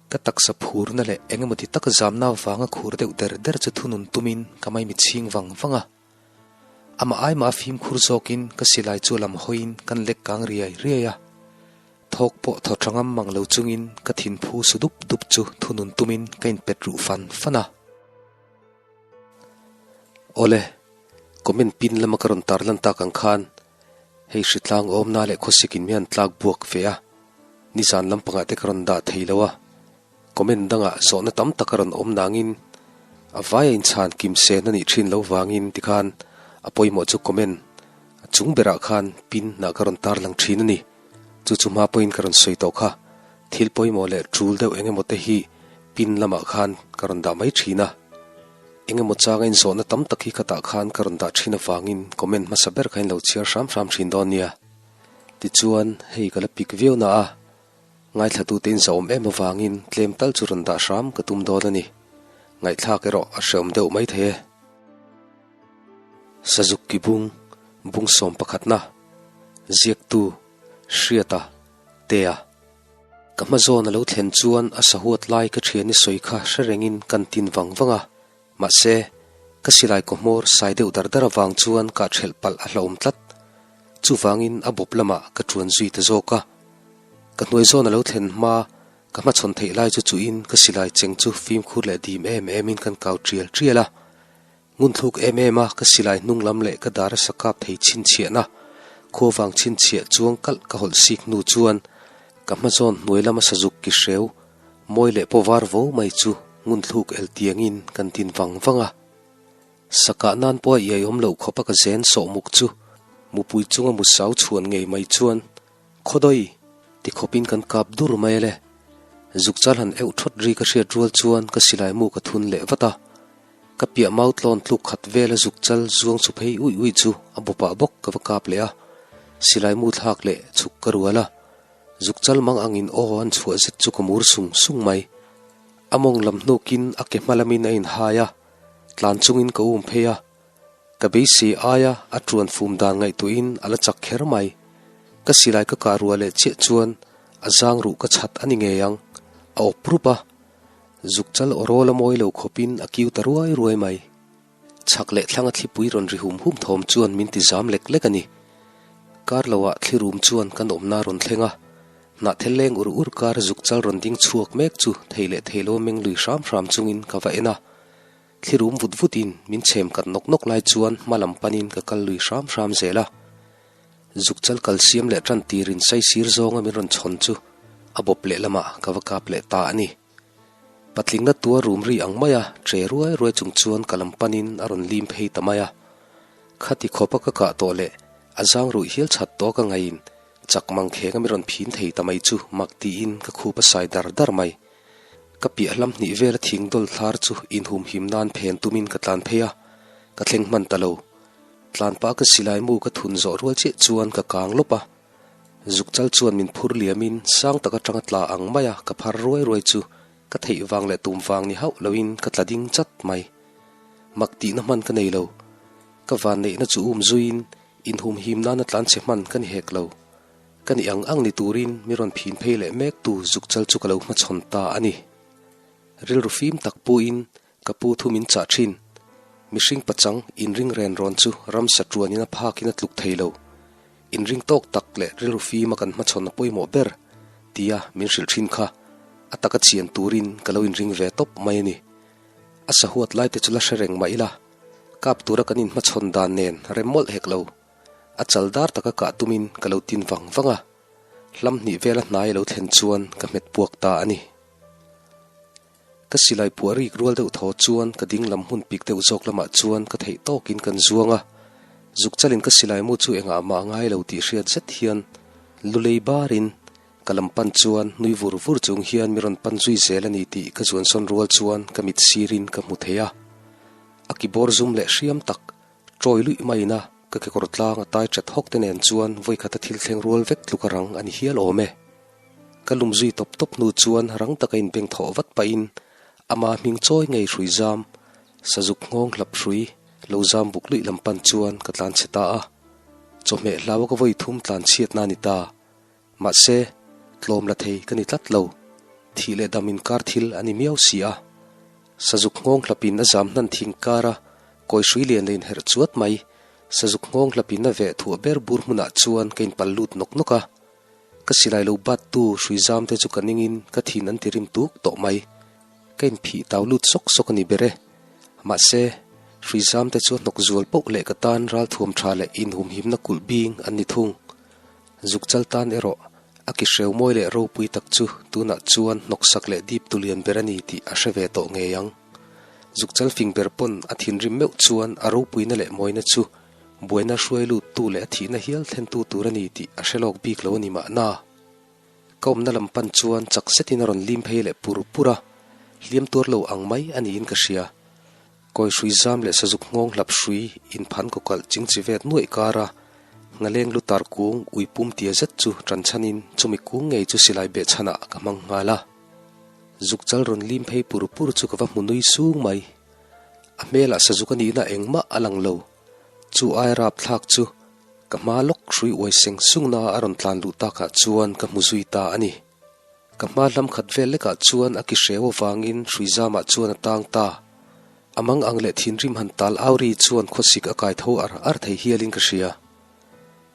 Ka taksa phurna leh eng emaw ti tak zamna vanga khur deuh der der chu thunun tumin ka maimi chhing vang vang a. Amah aimah a fimkhur zawkin ka silai chu lam hawiin kan lek kang riai riai a. Thawk pawh thaw tha ngam mang lo chungin ka thinphu su dup dup chu thunun tumin ka inpet ruh fan fan a. Awle, comment pin lama ka rawn tarlan tak ang khan hei hritlang awmna leh khawsikin mi han tlak buak ve a, nizan lampangah te ka rawn dah thei lo a, comment dangah zawhna tam tak a rawn awm nangin a vaia inchhan kim sen a nih thin lo vangin tikhan a pawimawh chu comment a chung berah khan pin nah ka rawn tarlang thin a ni. Chu chu hma pawhin ka rawn sawi tawh kha, thil pawimawh leh tul deuh eng emaw te hi pin lamah khan ka rawn dah mai thin a. Eng emaw changa inzawhna tam tak hi khatah khan ka rawn dah thin avangin comment hmasa ber kha in lo chhiar hram hram thin dawn nia. Tichuan, hei ka la pik viau na a, ngaithlatute inzawhawm em avangin tlem tal chu rawn dah hram ka tum dawn a ni. Ngaihthlak erawh a hreawm deuh mai thei e. Sazuk ki bung, bung sawm pakhatna, ziaktu, Hriata, Tea. Ka hma zawn a lo thlen chuan a sahuat lai ka thian i sawi kha hre rengin kan tin vang vang a, mahse, ka silai kaw hmawr sai deuh dar dar avang chuan kah ṭhelh palh a hlauhawm tlat. Chuvangin a bawp lamah ka ṭuan zui ta zawk a. Ka hnuai zawn a lo thlen hma ka hmachhawn theih lai chu chuhin ka silai cheng chu fimkhur leh dim em emin kan kau ṭial ṭial a. Ngunthluk em em a ka silai hnung lam leh ka dar a sa kap thei chhinchhiahna, khuavang chhinchhiah chuang kalh ka hawlh sik hnu chuan ka hmazawn hnuai lama sazuk ki hreu mawi leh paw var vo mai chu ngunthluk el tiangin kan tin vang vang a. Sakah nan pawh a iai awm loh khawp a ka zen sawh muk chu mupui chunga musau chhuan ngei mai chuan Khawdawi! ti khawpin kan kap dur mai ale. Zukchal han euh thawt ri ka hriat rual chuan ka silai mu ka thun leh vat a. Ka piah mau tlawn tluk khat vela zukchal zuang chu phei ui ui chu a bawpah bawk ka va kap leh a. Silai mu thlak leh chhuk ka rual a. Zukchal mang angin aw an chhuah zet chu ka mur sung sung mai. A mawng lam hnukin a ke hma lamin a inhai a, tlan chungin ka um phei a. Ka beisei aia a tuan fum dan ngaihtuahin a la chak kher mai. Ka silai ka kah ruah leh chiah chuan a zang ruh ka chhat a ni ngei ang, a awp rup a. Zuk chal aw rawl a mawi lo khawpin a kiu ta ruai ruai mai. Chhak leh thlanga thlipui rawn ri hum hum thawm chuan min ti zam lek lek a ni. Kar loah thlirum chuan kan awmna a rawn thleng a, hnahthel leng ur ur kar zuk chal rawn ding chhuak mek chu thei leh thei lo meng lui hram hram chungin ka va en a. Thlirum vut vutin min chhem kat nawk nawk lai chuan hma lam panin ka kal lui hram hram zel a. Zukchal kal siam leh tan tirin saisir zawnga min rawn chhawn chu a bawp leh lamah ka va kap leh ta a ni. Patlingna tua rum ri ang maia che ruai ruai chung chuan ka lam panin a rawn lim phei ta mai a. Khati khawpa ka kah tawh leh a zang ruih hial chhat tawh ka ngaiin chak mang khenga min rawn phin thei ta mai chu mak tiin ka khup a sai dar dar mai. Ka piah hlam hnih vela thing dawl thlar chu inhumhim nan phen tumin ka tlan phei a, ka thleng hman ta lo. Tlan pah ka silai mu ka thun zawh rual chiah chuan ka kang lawp a, zuk chal chuan min phur liamin sang tak atanga tla ang maia ka phar ruai ruai chu ka theih vang leh tum vang ni hauh loin ka tla ding chat mai. Mak tihna hman ka nei lo. Ka vanneihna chu um zuiin inhumhim nana tlanchhe hman ka ni hek lo. Ka nih ang ang ni turin mi rawn phin phei leh mek tu zuk chal chu ka lo hmachhawn ta a ni. Rilru fim tak puin ka pu thu min chah thin. Mihring pachang inring ren rawn chu ramsa tuanin a phakin a tluk thei lo. Inring tawk tak leh rilru fima kan hmachhawn a pawimawh ber tia min hrilh thin kha a taka chian turin ka lo inring ve tawp mai a ni. A sahuat lai te chu la hre reng mah ila, kap tura kan inhmachhawn dan nen rem mawlh hek lo. A chal dar taka kah tumin ka lo tin vang vang a, hlam hnih vela hnai a lo thlen chuan ka hmet puak ta a ni. Ka silai puah rik rual deuh thaw chuan ka ding lam hmun pik deuh zawk lamah chuan ka theih tawkin kan zuang a, zuk chalin ka silai mu chu engah mah a ngai lo tih hriat zet hian lulei barin ka lam pan chuan nui vur vur chung hian mi rawn pan zui zel a ni tih ka zuansawn rual chuan ka mit sirin ka hmu thei a. A kibawr zum leh hriam tak Chawi luih maina ka kekawr tlang a tai chat hawk te nen chuan vawikhata thil thleng rual vek tluk a rang a ni hial awm e. Ka lum zui tawp tawp hnu chuan rang taka inbeng thawh vat pahin ama hming chawi ngei hrui zam, sazuk nghawng hlap hrui lo zam buk luih lam pan chuan ka tlan chhe ta a. Chawhmeh hlau a ka vawi thum tlan chhiatna a ni ta. Mahse, tlawm la thei ka ni tlat lo. Thih leh dam inkar thil a ni miau si a. Sazuk nghawng hlapin a zam hnan thing kar a, kawi hrui lian leh inherh chuat mai. Sazuk nghawng hlapin a veh thuah ber bur hmunah chuan ka inpal lut nawk nawk a. Ka silai lo bat tu hrui zam te chu ka ningin ka thin an ti rim tuk tawh mai. Ka inphih tau lut sawk sawk a ni ber e. Mahse, hrui zam te chu a hnawk zual poh leh ka tan ralthuam tha leh inhumhimna kulh bing an ni thung. Zuk chal tan erawh a ki hreu mawi leh ropui tak chu tunah chuan hnawksak leh dip tu lian ber a ni tih a hre ve tawh ngei ang. Zuk chal fing ber pawn a thinrim meuh chuan a ropuina leh mawina chu buaina hruai lut tu leh a thihna hial thlen tu tur a ni tih a hre lawk bik lo a ni mahna. Ka awmna lam pan chuan chak zetin a rawn lim phei leh pur pur a, hliam tuar lo ang mai a niin ka hria. Kawi hrui zam leh sazuk nghawng hlap hrui inphan kawkalh chingchi vet nuaih kar a, nghaleng lutar kung ui pum tia zet chu tan chhanin chumi kung ngei chu silai beh chhanah ka hmang nghal a. Zuk chal rawn lim phei pur pur chu ka va hmu nui sung mai. A hmelah sazuk a nihna engmah a lang lo. Chu ai rap thlak chu ka hma lawk hrui uai seng sungna a rawn tlan luh takah chuan ka hmu zui ta a ni. Ka hma hlam khat vel lekah chuan a ki hreu avangin hrui zamah chuan a tang ta. A mang ang leh thinrim han tal au ri chuan khawsik a kai tho ar ar thei hialin ka hria.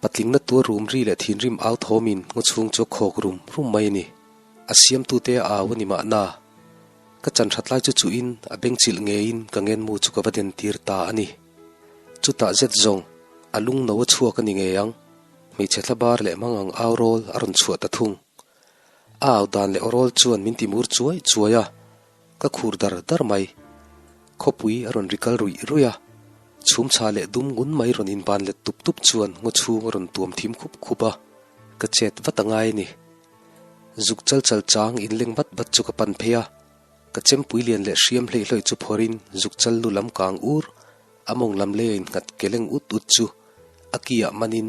Patlingna tuar rum ri leh thinrim au thawmin ngaw chhung chu a khawk rum rum mai a ni. A siamtute a au a ni mahna. Ka chan that lai chu chuhin a bengchilh ngeiin ka ngenmu chu ka va den tir ta a ni. Chutah zet zawng a lung no a chhuak a ni ngei ang. Hmeichhe thlabar leh mang ang au rawl a rawn chhuah ta thung. A au dan leh awrawl chuan min ti mur chuai chuai a, ka khur dar dar mai. Khawpui a rawn ri kal ruih ruih a, chhum chha leh dum ngun mai rawn inban let tup tup chuan ngaw chhung a rawn tuam thim khup khup a, ka chet vat a ngai a ni. Zuk chal chal chang inleng vat vat chu ka pan phei a, ka chempui lian leh hriam hleih hlawih chu phawrhin zuk chal lu lam kang ur, a mawng lam lei a innghat ke leng ut ut chu a ki ah manin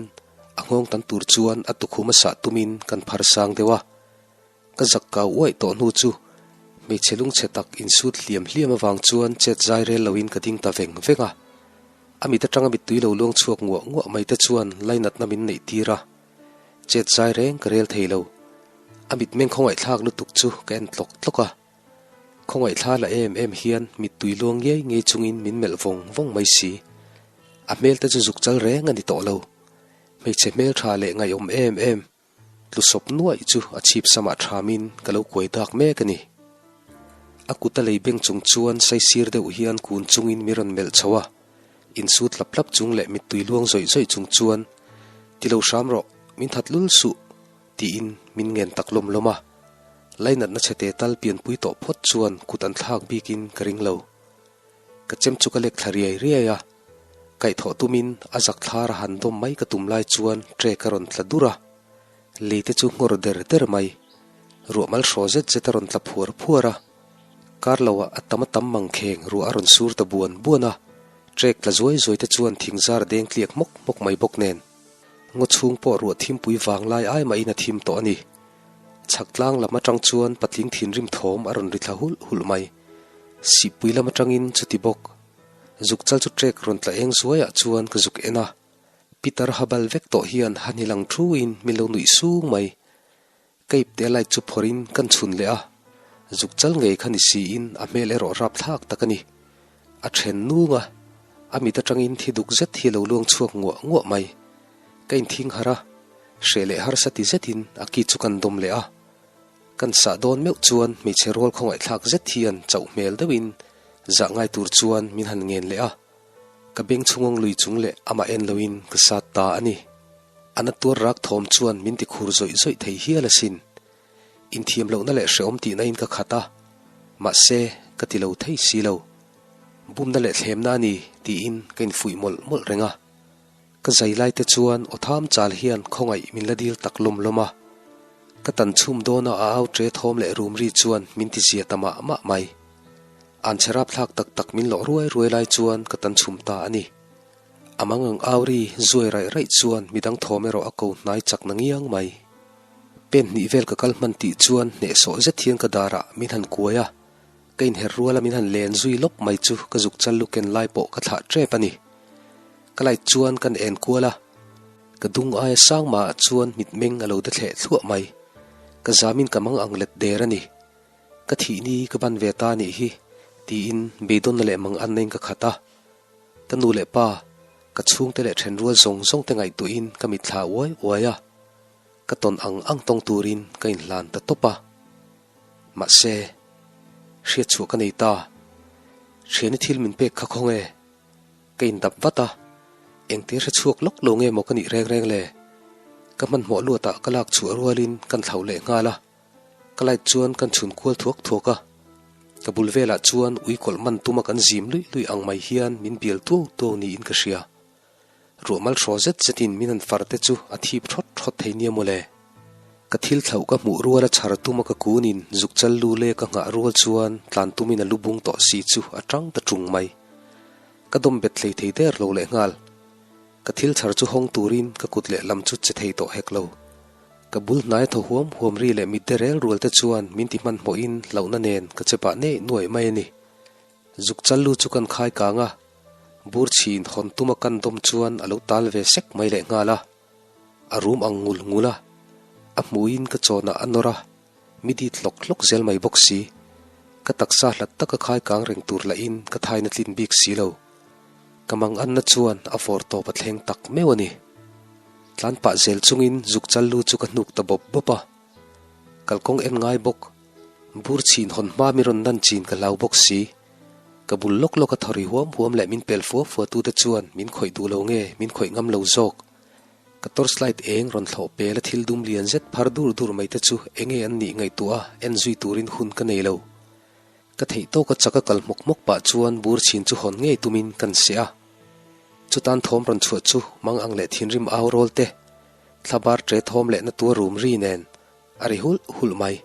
a nghawng tan tur chuan a tukhum a sah tumin kan phar sang deuh a. Ka zak kau uaih tawh hnu chu hmeichhe lungchhe tak insut hliam hliam avang chuan chet zai rel loin ka ding ta veng veng a. A mit atanga mittui lo luang chhuak nguah nguah mai te chuan lainatna min neih tir a. Chet zai reng ka rel thei lo. A mitmeng khawngaihthlak lutuk chu ka en tlawk tlawk a. Khawngaihthla la em em hian mittui luang ngei ngei chungin min melh vawng vawng mai si. A hmel te chu zuk chal reng a ni tawh lo. Hmeichhe hmel tha leh ngaihawm em em, tlu sawp nuaih chu a chhip samah thamin ka lo kuai dak mek a ni. A kut a lei beng chung chuan saisir deuh hian kun chungin mi rawn melh chho a. Insut hlap hlap chung leh mittui luang zawih zawih chung chuan, Ti lo hram rawh, min that lul suh, tiin min ngen tak lawm lawm a. Lainatna chhete tal pianpui tawh phawt chuan kut an thlak bikin ka ring lo. Ka chem chu ka lek thla riai riai a, kaihthawh tumin a zak thlar a han dawm mai ka tum lai chuan trek a rawn tla dur a, lei te chu nghawr der der mai. Ruah mal hraw zet zet a rawn tla phuar phuar a, kar loah a tam a tam mangkheng ruah a rawn sur ta buan buan a, trek tla zuai zuai te chuan thingzar deng tliak hmawk hmawk mai bawk nen. Ngaw chhung pawh ruah thimpui vang lai ai mahin a thim tawh a ni. Chhak tlang lam atang chuan patling thinrim thawm a rawn ri thla hulh hulh mai. Sihpui lam atangin chuti bawk. Zuk chal chu trek rawn tla eng zuaiah chuan ka zuk en a. Peter habal vek tawh hian han hi lang thuin min lo nuih sung mai. Ka ipte light chu phawrhin kan chhun leh a. Zuk chal ngei kha ni siin a hmel erawh rapthlak tak a ni. A then nung a, a mit atangin thi duk zet hi lo luang chhuak nguah nguah mai. Ka inthing harh a, hreh leh harsa ti zetin a ki chu kan dawm leh a. Kan sah dawn meuh chuan hmeichhe rual khawngaihthlak zet hian chauh hmel deuhin zah ngai tur chuan min han ngen leh a. Ka beng chhungawng lui chung leh amah en loin ka sat ta a ni. A na tuar rak thawm chuan min ti khur zawih zawih thei hial asin. Inthiam lohna leh hrehawm tihna in ka khat a, mahse ka ti lo thei si lo. Bumna leh thlemna a ni tiin ka infuih mawlh mawlh reng a. Ka zai lai te chuan aw tham chal hian khawngaih min la dil tak lawm lawm a. Ka tan chhum dawna a au ṭe thawm leh rum ri chuan min ti zia ta mah mah mai. An chhe rapthlak tak tak min lawh ruai ruai lai chuan ka tan chhum ta a ni. A mangang au ri zuai raih raih chuan midang thawm erawh a ko hnai chak na ngiang mai. Pen hnih vel ka kal hman tih chuan hnehsawh zet hian ka darah min han kuai a, ka inher ruala min han len zui lawp mai chu ka zuk chal lu ken lai pawh ka thlah tep a ni. Ka light chuan kan en kual a, ka dung aia sang mahah chuan mitmeng a lo de thleh thluah mai. Ka zamin ka mang ang let der a ni. Ka thih ni ka ban ve ta nih hi, tiin beidawnna leh mang anna in ka khat a. Ka nu leh pa, ka chhungte leh ṭhenrual zawng zawng te ngaihtuahin ka mitthla uai uai a. Ka tawn ang ang tawng turin ka inhlan ta tawp a. Mahse, hriatchhuah ka nei ta. Thiani thil min pek kha khawnge? Ka indap vat a, engtia hre chhuak lawk lo nge maw ka nih reng reng le? Ka hmanhmawh luatah ka lak chhuah rualin kan thlauh leh nghal a, ka light chuan kan chhun kual thuak thuak a. Ka bul velah chuan ui kawlh man tuma kan zim luih luih ang mai hian min bial tuau tuau niin ka hria. Ruah mal hraw zet zetin min han far te chu a thip thawt thawt thei nia mawle. Ka thil thlauh ka hmuh ruala chhar tuma ka kunin zuk chal lu le ka nghah rual chuan tlan tumin a lu bung tawh si chu a tang ta tung mai. Ka dawm bet hlei thei der lo leh nghal. Ka thil chhar chu hawng turin ka kut leh lam chu che thei tawh hek lo. Ka bul hnaia thaw huam huam ri leh mitte rel rual te chuan min ti hmanhmawhin hlauhna nen ka che pah neih nuaih mai a ni. Zuk chal lu chu kan khai kang a, bur chhin hawn tuma kan dawm chuan a lo tal ve sek mai leh nghal a. A rum ang ngul ngul a, a hmuiin ka chawnah a nawr a, mi dit hlawk hlawk zel mai bawk si. Ka taksa hlat taka khai kang reng tur lahin ka thaina tlin bik si lo. Ka mang anna chuan a vawr tawp a thleng tak meuh a ni. Tlan pah zel chungin zuk chal lu chu ka hnuk ta bawp bawp a. Kalkawng en ngai bawk. Bur chhin hawn hma mi rawn nan chin ka hlau bawk si. Ka bul lawk lawk a thaw ri huam huam leh min pel fua fua tute chuan min khawih duh lo nge min khawih ngam lo zawk. Ka torchlight eng rawn thlawh pel a thil dum lian zet phar dur dur mai te chu enge an nih ngaihtuah a en zui turin hun ka nei lo. Ka theih tawk a chak a kal hmawk hmawk pah chuan bur chhin chu hawn ngei tumin kan seh a. Chutan thawm rawn chhuah chu mang ang leh thinrim au rawl te, thlabar ṭe thawm leh na tuar rum ri nen a ri hulh hulh mai.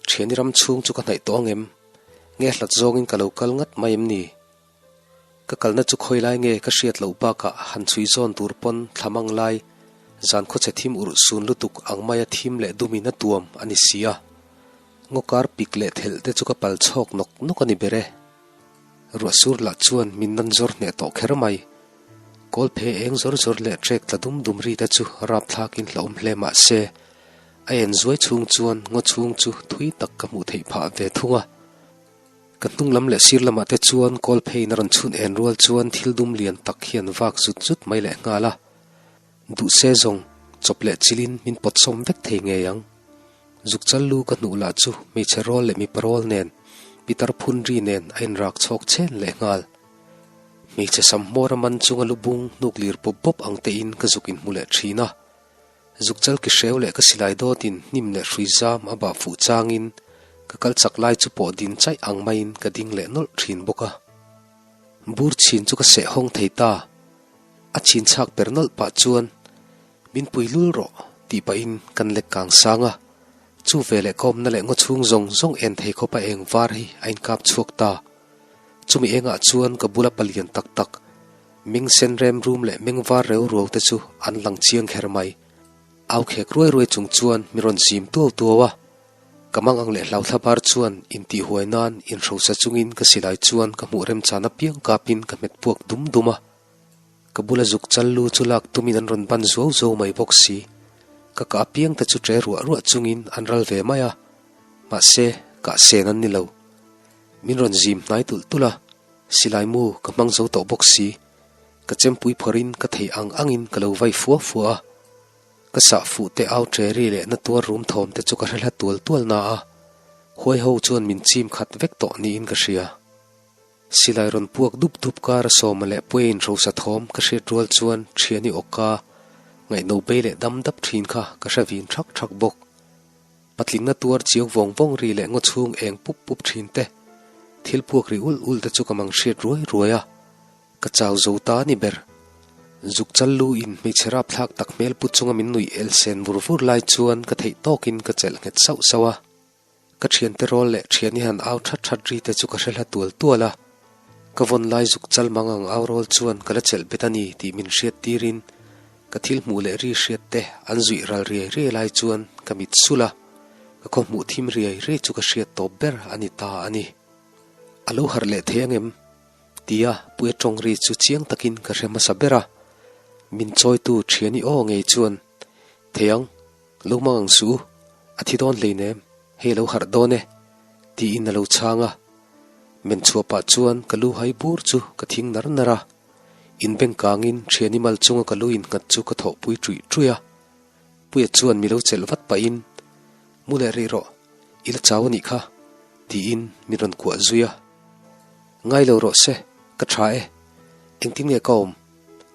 Thiani ram chhung chu ka hnaih tawh ang em? Nge hlat zawngin ka lo kal ngat mai em ni? Ka kalna chu khawi lai nge ka hriat loh bakah han chhui zawn tur pawn thla mang lai, zan khawchhe thim urh sun lutuk ang maia thim leh dumin a tuam a ni si a. Ngaw kar pik leh thelh te chu ka pal chhawk nawk nawk a ni ber e. Ruah sur lah chuan min nan zawr hneh tawh kher mai. Kawl phe eng zawr zawr leh trek tla dum dum ri te chu rapthlakin hlauhawm hle mah se, a en zuai chhung chuan ngaw chhung chu thui tak ka hmuh theih phah ve thung a. Ka hnung lam leh sir lamah te chuan kawl pheiin a rawn chhun en rual chuan thil dum lian tak hian vak zut zut mai leh nghal a. Duh se zawng, chawp leh chilin min pawt sawm vek thei ngei ang. Zuk chal lu ka hnuh lah chu hmeichhe rawl leh mipa rawl nen, pitar phun ri nen a inrak chhawk chen leh nghal. Hmeichhe sam hmawr a man chunga lu bung hnuk lir pawp pawp ang tein ka zuk inhmu leh thin a. Zuk chal ki hreu leh ka silai dawtin hnim leh hrui zam a bah fuh changin ka kal chak lai chu pawh din chaih ang maiin ka ding leh nawlh thin bawk a. Bur chhin chu ka seh hawng thei ta. A chhin chhak per nawlh pah chuan min pui lul rawh tih pahin kan lek kang sang a. Chu veleh ka awmna leh ngaw chhung zawng zawng en thei khawp a eng var hi a inkap chhuak ta. Chumi engah chuan ka bula palian tak tak, meng sen rem rum leh meng var reu ruau te chu an lang chiang kher mai. Au khek ruai ruai chung chuan mi rawn zim tuau tuau a. Ka mang ang leh hlau thlabar chuan intihhuai nan inhrosa chungin ka silai chuan ka hmuh remchan apiang kapin ka hmet puak dum dum a. Ka bula zuk chal lu chu lak tumin an rawn ban zuau zuau mai bawk si. Ka kah apiang te chu ṭe ruah ruah chungin an ral ve mai a. Mahse, kah sen an ni lo. Min rawn zim hnai tulh tulh a, silai mu ka hmang zo tawh bawk si. Ka chempui phawrhin ka theih ang angin ka lo vai fua fua a. Ka sah fuh te au ṭe ri leh na tuar rum thawm te chu ka hre hla tual tual na a, huai ho chuan min chim khat vek tawh niin ka hria. Silai rawn puak dup dup kar a sawma leh puaiin hrosa thawm ka hriat rual chuan ṭhiani awka ngaihno bei leh dam dap ṭhin kha ka hre vin ṭhak ṭhak bawk. Patlingna tuar chiau vawng vawng ri leh ngaw chhung eng pup pup thin te, thil puak ri ulh ulh te chu ka mang hriat ruai ruai a, ka chau zo ta a ni ber. Zuk chal lu in hmeichhe rapthlak tak hmel put chunga min nuih el sen vur vur lai chuan ka theih tawkin ka chelh nghet sauh sauh a. Ka thiante rawl leh thiani han au that that ri te chu ka hre hla tual tual a. Ka vawn lai zuk chal mang ang au rawl chuan ka la chelh bet a ni tih min hriat tirin ka thil hmuh leh ri hriat te an zuih ral riai riai lai chuan ka mit sulh a, ka khaw hmuh thim riai riai chu ka hriat tawp ber a ni ta a ni. A lo harh leh thei angem? Tia Puia tawng ri chu chiang takin ka hre hmasa ber a, min chawitu thiani aw ngei chuan, Thei ang, lo mang ang suh u, a thi dawn hleinem, hei a lo harh dawn e. Tiin a lo chhang a. Men chhuah pah chuan ka lu hai bur chu ka thing nar nar a. Inbeng kangin thiani mal chunga ka lu innghat chu ka thawhpui ṭuih ṭuih a. Puia chuan mi lo chelh vat pahin, Mu leh rih rawh, i la chau a nih kha, tiin min rawn kuah zui a. Ngai lo rawh se, ka ṭha e. Engtin nge ka awm?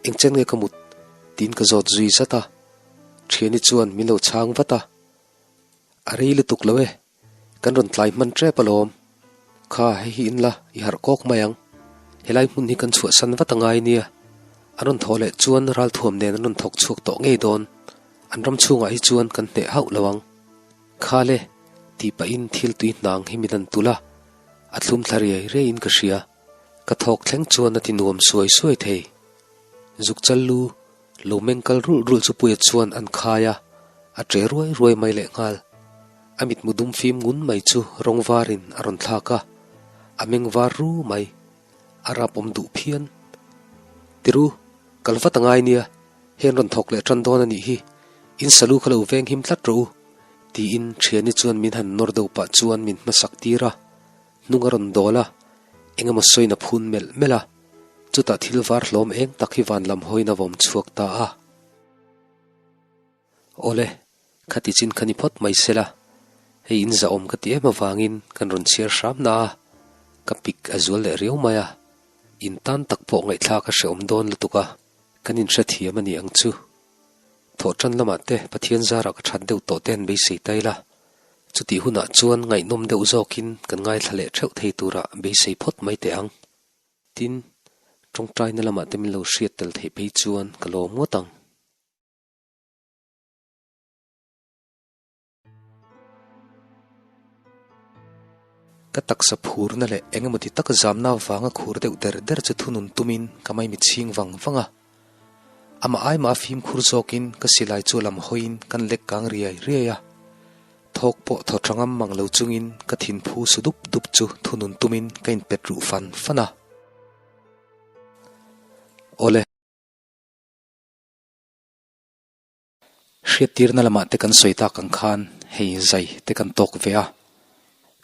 Engchen nge ka mut? tiin ka zawt zui zat a. Thiani chuan min lo chhang vat a. A rei lutuk lo e, kan rawn tlai hman ṭep alawm. Kha, hei hi inla, i harh kawk mai ang. Helai hmun hi kan chhuahsan vat a ngai nia. An rawn thawh leh chuan ralthuam nen an rawn thawk chhuak tawh ngei dawn. An ram chhungah hi chuan kan hneh hauh lo ang. Kha le, tih pahin thil tui hnang hi min han tulh a, a thlum thla riai riaiin ka hria. Ka thawk thleng chuan a ti nuam suai suai thei. Zuk chal lu Lo meng kal rulh rulh chu Puia chuan an khai a, a ṭe ruai ruai mai leh nghal. A mitmu dum fim ngun mai chu rawng varin a rawn thlak a, a meng var ru mai. A rap awm duh phian. Tiru, kal vat a ngai nia, heng rawn thawk leh ṭan dawn a nih hi, in salu kha lo veng him tlat rawh u, tiin ṭhiani chuan min han nawr deuh pah chuan min hmasak tir a, hnung a rawn dawl a, eng emaw sawiin a phun melh melh a. Chutah thil var hlawm eng tak hi van lam hawiin a vawm chhuak ta a. Awle, khati chin kha ni phawt mai sela, hei in zahawm ka ti em avangin kan rawn chhiar hram na a, ka pik a zual leh riau mai a, in tan tak pawh ngaihthlak a hrehawm dawn lutuk a, kan inhrethiam a ni ang chu. Thawhṭan lamah te Pathian zarah ka ṭhat deuh tawh te an beisei ta ila, chutih hunah chuan ngaihnawm deuh zawkin kan ngaithla leh ṭheuh thei turah beisei phawt mai teh ang. Tin, ṭawngṭaina lamah te min lo hriat tel theih phei chuan ka lawm ngawt ang. Ka taksa phurna leh eng emaw ti tak zamna avanga khur deuh der der chu thunun tumin ka maimi chhing vang vang a. Amah aimah a fimkhur zawkin ka silai chu lam hawiin kan lek kang riai riai a. Thawk pawh thaw tha ngam mang lo chungin ka thinphu su dup dup chu thunun tumin ka inpet ruh fan fan a. Awle. Hriattirna lamah te kan sawi tak ang khan hei zai te kan tawk ve a,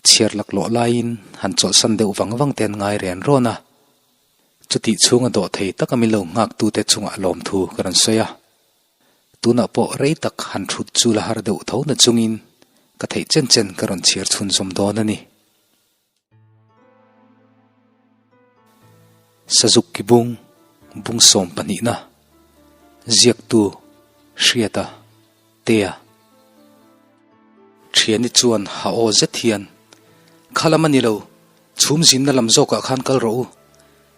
chhiar laklawh laiin han chawlhsan deuh vang vang te an ngai ren rawn a. Chutih chhunga dawh thei taka min lo nghaktute chungah lawmthu ka rawn sawi a. Tunah pawh rei tak han thut chu la har deuh tho na chungin ka theih chen chen ka rawn chhiar chhunzawm dawn a ni. Sazuk ki bung, bung sawm pahnihna, ziaktu Hriata Tea. Thiani chuan ha aw zet hian, Kha lam a ni lo, chhum zinna lam zawkah khan kal rawh u,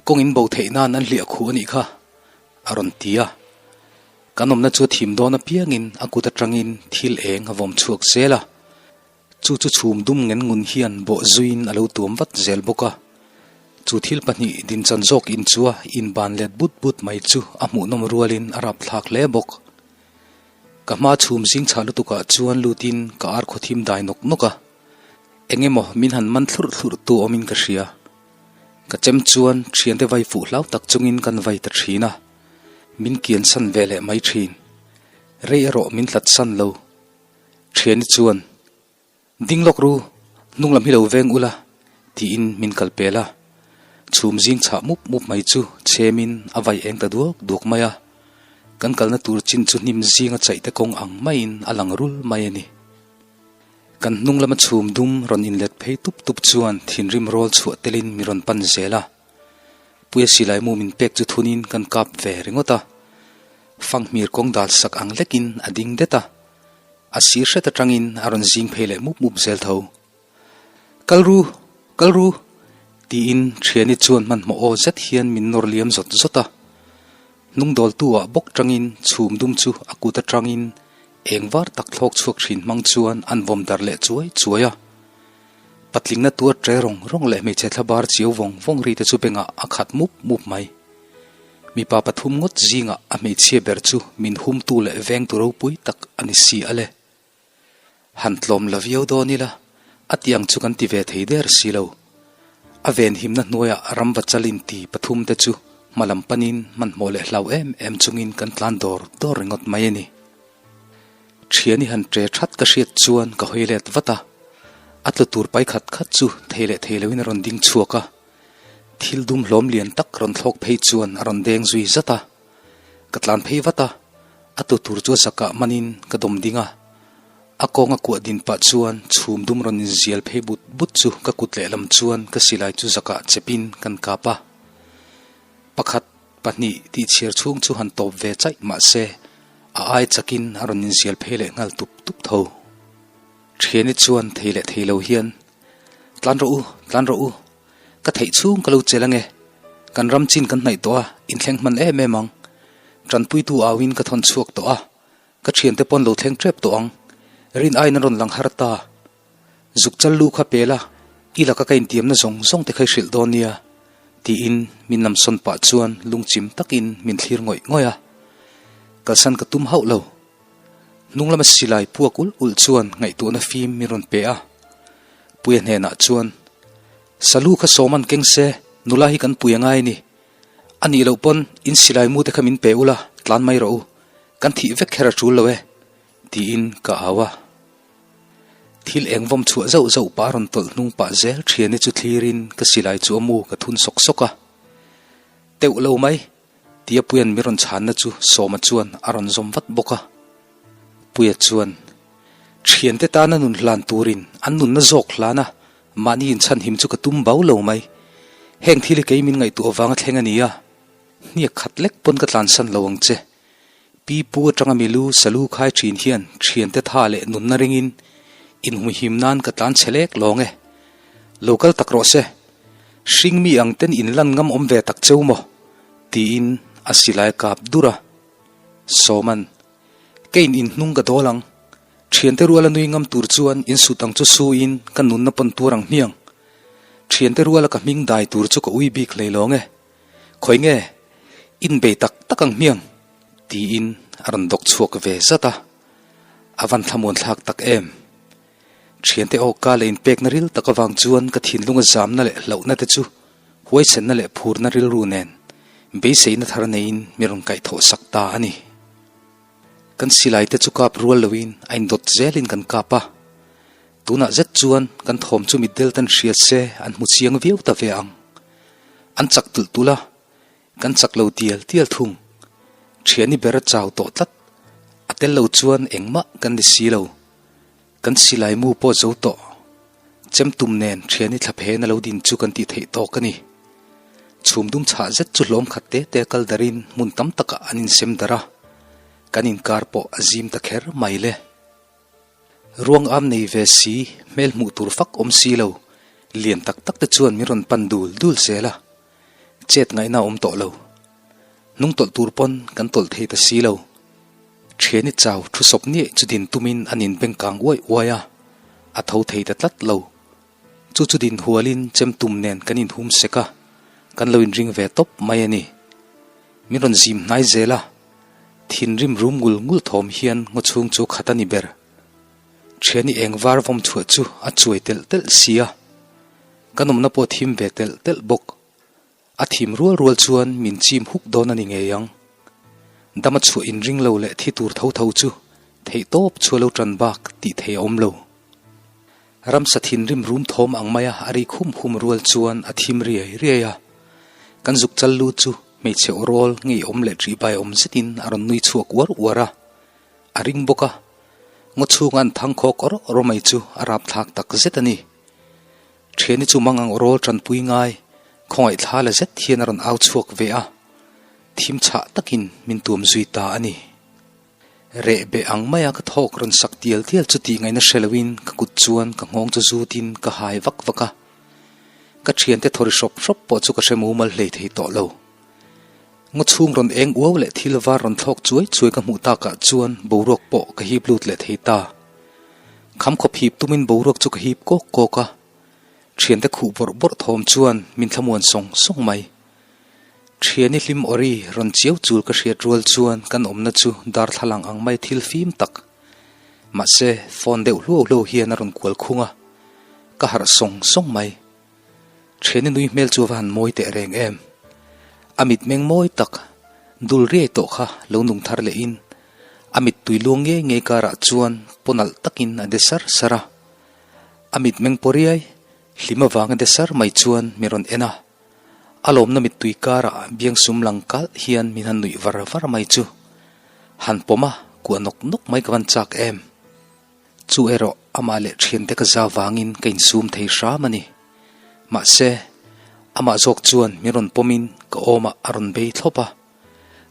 kawng in bo theih nan an hliah khuh a nih kha, a rawn ti a. Kan awmna chu a thim dawn apiangin a kut atangin thil eng a vawm chhuak zel a. Chu chu chhum dum ngen ngun hian bawh zuiin a lo tuam vat zel bawk a. Chu thil pahnih dinchan zawk in chu a inban let but but mai chu a hmuhnawm rualin a rapthlak hle bawk. Ka hma chhum zing chhah lutukah chuan lutin ka ar khawthim dai nawk nawk a. Eng emaw min han man thlurh thlurh tu awmin ka hria. Ka chem chuan thiante vai fuh hlau tak chungin kan vai ta thin a. Min kiansan ve leh mai thin. Rei erawh min hlatsan lo. Thiani chuan, Ding lawk ru, hnung lam hi lo veng ula, tiin min kal pel a. Chhum zing chhah mup mup mai chu chhemin a vai eng ta duak duak mai a. Kan kalna tur chin chu hnim zinga chaih te kawng ang maiin a lang rul mai a ni. Kan hnung lama chhum dum rawn inlet phei tup tup chuan thinrim rawl chhuah telin mi rawn pan zel a. Puia silai mu min pek chu thunin kan kap ve ringawt a. Fanghmir kawng dal sak ang lekin a ding det a. A sir hret atangin a rawn zing phei leh mup mup zel tho. Kal ru! Kal ru! tiin thiani chuan hmanhmawh aw zet hian min nawr liam zawt zawt a. Hnungdawltu ah bawk tangin chhum dum chu a kut atangin eng var tak thlawk chhuak thin hmang chuan an vawm darh leh chuai chuai a. Patlingna tuar ṭe rawng rawng leh hmeichhe thlabar chiau vawng vawng ri te chu bengah a khat mup mup mai. Mipa pathum ngawt zingah a hmeichhia ber chu min humtu leh vengtu ropui tak a ni si a le. Han tlawm la viau dawn ila, a ti ang chu kan ti ve thei der si lo. A venhimna hnuaiah ramva chal inti pathum te chu hma lam panin hmanhmawh leh hlau em em chungin kan tlan dawr dawr ringawt mai a ni. Thiani han ṭe ṭhat ka hriat chuan ka hawi let vat a. A tlu tur pai khat khat chu thei leh thei loin a rawn ding chhuak a, thil dum hlawm lian tak rawn thlawk phei chuan a rawn deng zui zat a. Ka tlan phei vat a, a tlu tur chu a zakah manin ka dawm ding a. A kawnga kuah din pah chuan chhum dum rawn inzial phei but but chu ka kut lehlam chuan ka silai chu zakah chepin kan kap a. Pakhat, pahnih tih chhiar chhung chu han tawp ve chaih mah se a ai chakin a rawn inzial phei leh nghal tup tup tho. Thiani chuan thei leh thei lo hian, Tlan rawh u, tlan rawh u, ka theih chhung ka lo chelh ange, kan ram chin kan hnaih tawh a, inthleng hman em em ang. Tanpuitu auin ka thawn chhuak tawh a, ka thiante pawn lo thleng tep tawh ang. Rin aiin a rawn lang har ta. Zuk chal lu kha pel a, i laka ka intiamna zawng zawng te kha i hrilh dawn nia, tiin min lamsawn pah chuan lungchim takin min thlir ngawih ngawih a. Kalsan ka tum hauh lo. Hnung lama silai puak ulh ulh chuan ngaihtuahna fim min rawn pe a. Puia hnenah chuan, Salu kha sawm an keng se, nula hi kan pui a ngai ni. A nih loh pawn in silai mu te kha min pe ula, tlan mai rawh u. Kan thih vek kher a tul lo e, tiin ka au a. Thil eng vawm chhuah zauh zauh pah a rawn tawlh hnung pah zel thiani chu thlirin ka silai chu a mu ka thun sawk sawk a. Teuh lo mai, Tia Puia'n mi rawn chhanna chu Sawma chuan a rawn zawm vat bawk a. Puia chuan, Thiante tana nun hlan turin an nunna zawk hlan a, mahni inchhanhim chu ka tum bau lo mai. Heng thil hi kei min ngaihtuah avanga thleng a ni a, hniak khat lek pawn ka tlansan lo ang che. Pi pu atanga milu salu khai thin hian thiante tha leh nunna ringin inhmuhim nan ka tlan chhe lek lawng e. Lo kal tak rawh se. Hring mi ang ten in lan ngam awm ve tak cheu maw? tiin a silai kap dur a. Sawman, Keiin in hnung ka dawl ang. Thiante ruala nui ngam tur chuan in sut ang chu su in ka nunna pawn tur ang hmiang. Thiante ruala ka hming dai tur chu ka ui bik hlei lawng e. Khawi nge? Inbei tak tak ang hmiang? tiin a rawn dawk chhuak ve zat a. A van thlamuan thlak tak em? Thiante awka leh inpekna ril tak avang chuan ka thinlunga zamna leh hlauhna te chu huaisenna leh phurna rilru nen beiseina thar neiin mi rawn kaihthawh sak ta a ni. Kan silai te chu kap rual loin a indawt zelin kan kap a. Tunah zet chuan kan thawm chu mitdel ten hria se an hmu chiang viau ta ve ang. An chak tulh tulh a, kan chak lo tial tial thung. Thiani ber a chau tawh tlat, a tel lo chuan engmah kan ni si lo. Kan silai mu pawh zo tawh. Chem tum nen thiani thla phen a lo din chu kan tih theih tawk a ni. Chhum dum chhah zet chu hlawm khat te te kal darin hmun tam takah an insem darh a, kan inkar pawh a zim ta kher mai le. Ruang am nei ve si, hmel hmuh tur fak awm si lo, lian tak tak te chuan min rawn pan dul dul zel a. Chet ngaihna a awm tawh lo. Hnung tawlh tur pawn kan tawlh thei ta si lo. Thiani chau thu sawp niaih chu din tumin an inbeng kang uai uai a, a tho thei ta tlat lo. Chu chu din hualin chem tum nen kan inhum sek a, kan lo inring ve tawp mai a ni. Min rawn zim hnai zel a. Thinrim rum ngul ngul thawm hian ngaw chhung chu khat a ni ber. Thiani eng var vawm chhuah chu a chuai telh telh si a, kan awmna pawh thim ve telh telh bawk. A thim rual rual chuan min chim huk dawn a ni ngei ang. Dama chhuah inring lo leh thi tur tho tho chu theih tawp chu a lo tan bak tih thei a awm lo. Ramsa thinrim rum thawm ang maia a rik hum hum rual chuan a thim riai riai a. Kan zuk chal lut chu hmeichhe aw rawl ngeiawm leh ṭihbai awm zetin a rawn nui chhuak uar uar a. A ring bawk a, ngaw chhunga an thang khawk awr awr mai chu a rapthlak tak zet a ni. Ṭhiani chu mang ang aw rawl ṭanpui ngai, khawngaih thla la zet hian a rawn au chhuak ve a, thim chhah takin min tuam zui ta a ni. Reh beh ang maia ka thawk rawn sak tial tial chu tih ngaihna hre loin ka kut chuan ka nghawng chu zutin ka hai vak vak a. Ka thiante thawri hrawp hrawp pawh chu ka hre mumal hlei thei tawh lo. Ngaw chhung rawn eng uau leh thil var rawn thlawk chuai chuai ka hmuh takah chuan boruak pawh ka hip lut leh thei ta. Kham khawp hip tumin boruak chu ka hip kawk kawk a. Thiante khuh bawrh bawrh thawm chuan min thlamuan sawng sawng mai. Thiani hlim awri rawn chiau chul ka hriat rual chuan kan awmna chu darthlalang ang mai thil fim tak. Mahse, phone deuh hluau hluau hian a rawn kual khung a, ka harh sawng sawng mai. Thiani nui hmel chu a va han mawi teh reng em. A mitmeng mawi tak, dul riai tawh kha lo nung thar lehin a mittui luang ngei ngei karah chuan paw nalh takin a de sar sar a. A mitmeng pawh riai, hlim avanga de sar mai chuan min rawn en a. A lawmna mittui karah biangsum lang kalh hian min han nuih var var mai chu. Han pawm a, kuah nawk nawk mai ka van chak em. Chu erawh amah leh thiante ka za vangin ka insum thei hram a ni. Mahse, amah zawk chuan min rawn pawmin ka awmah a rawn bei thlawp a,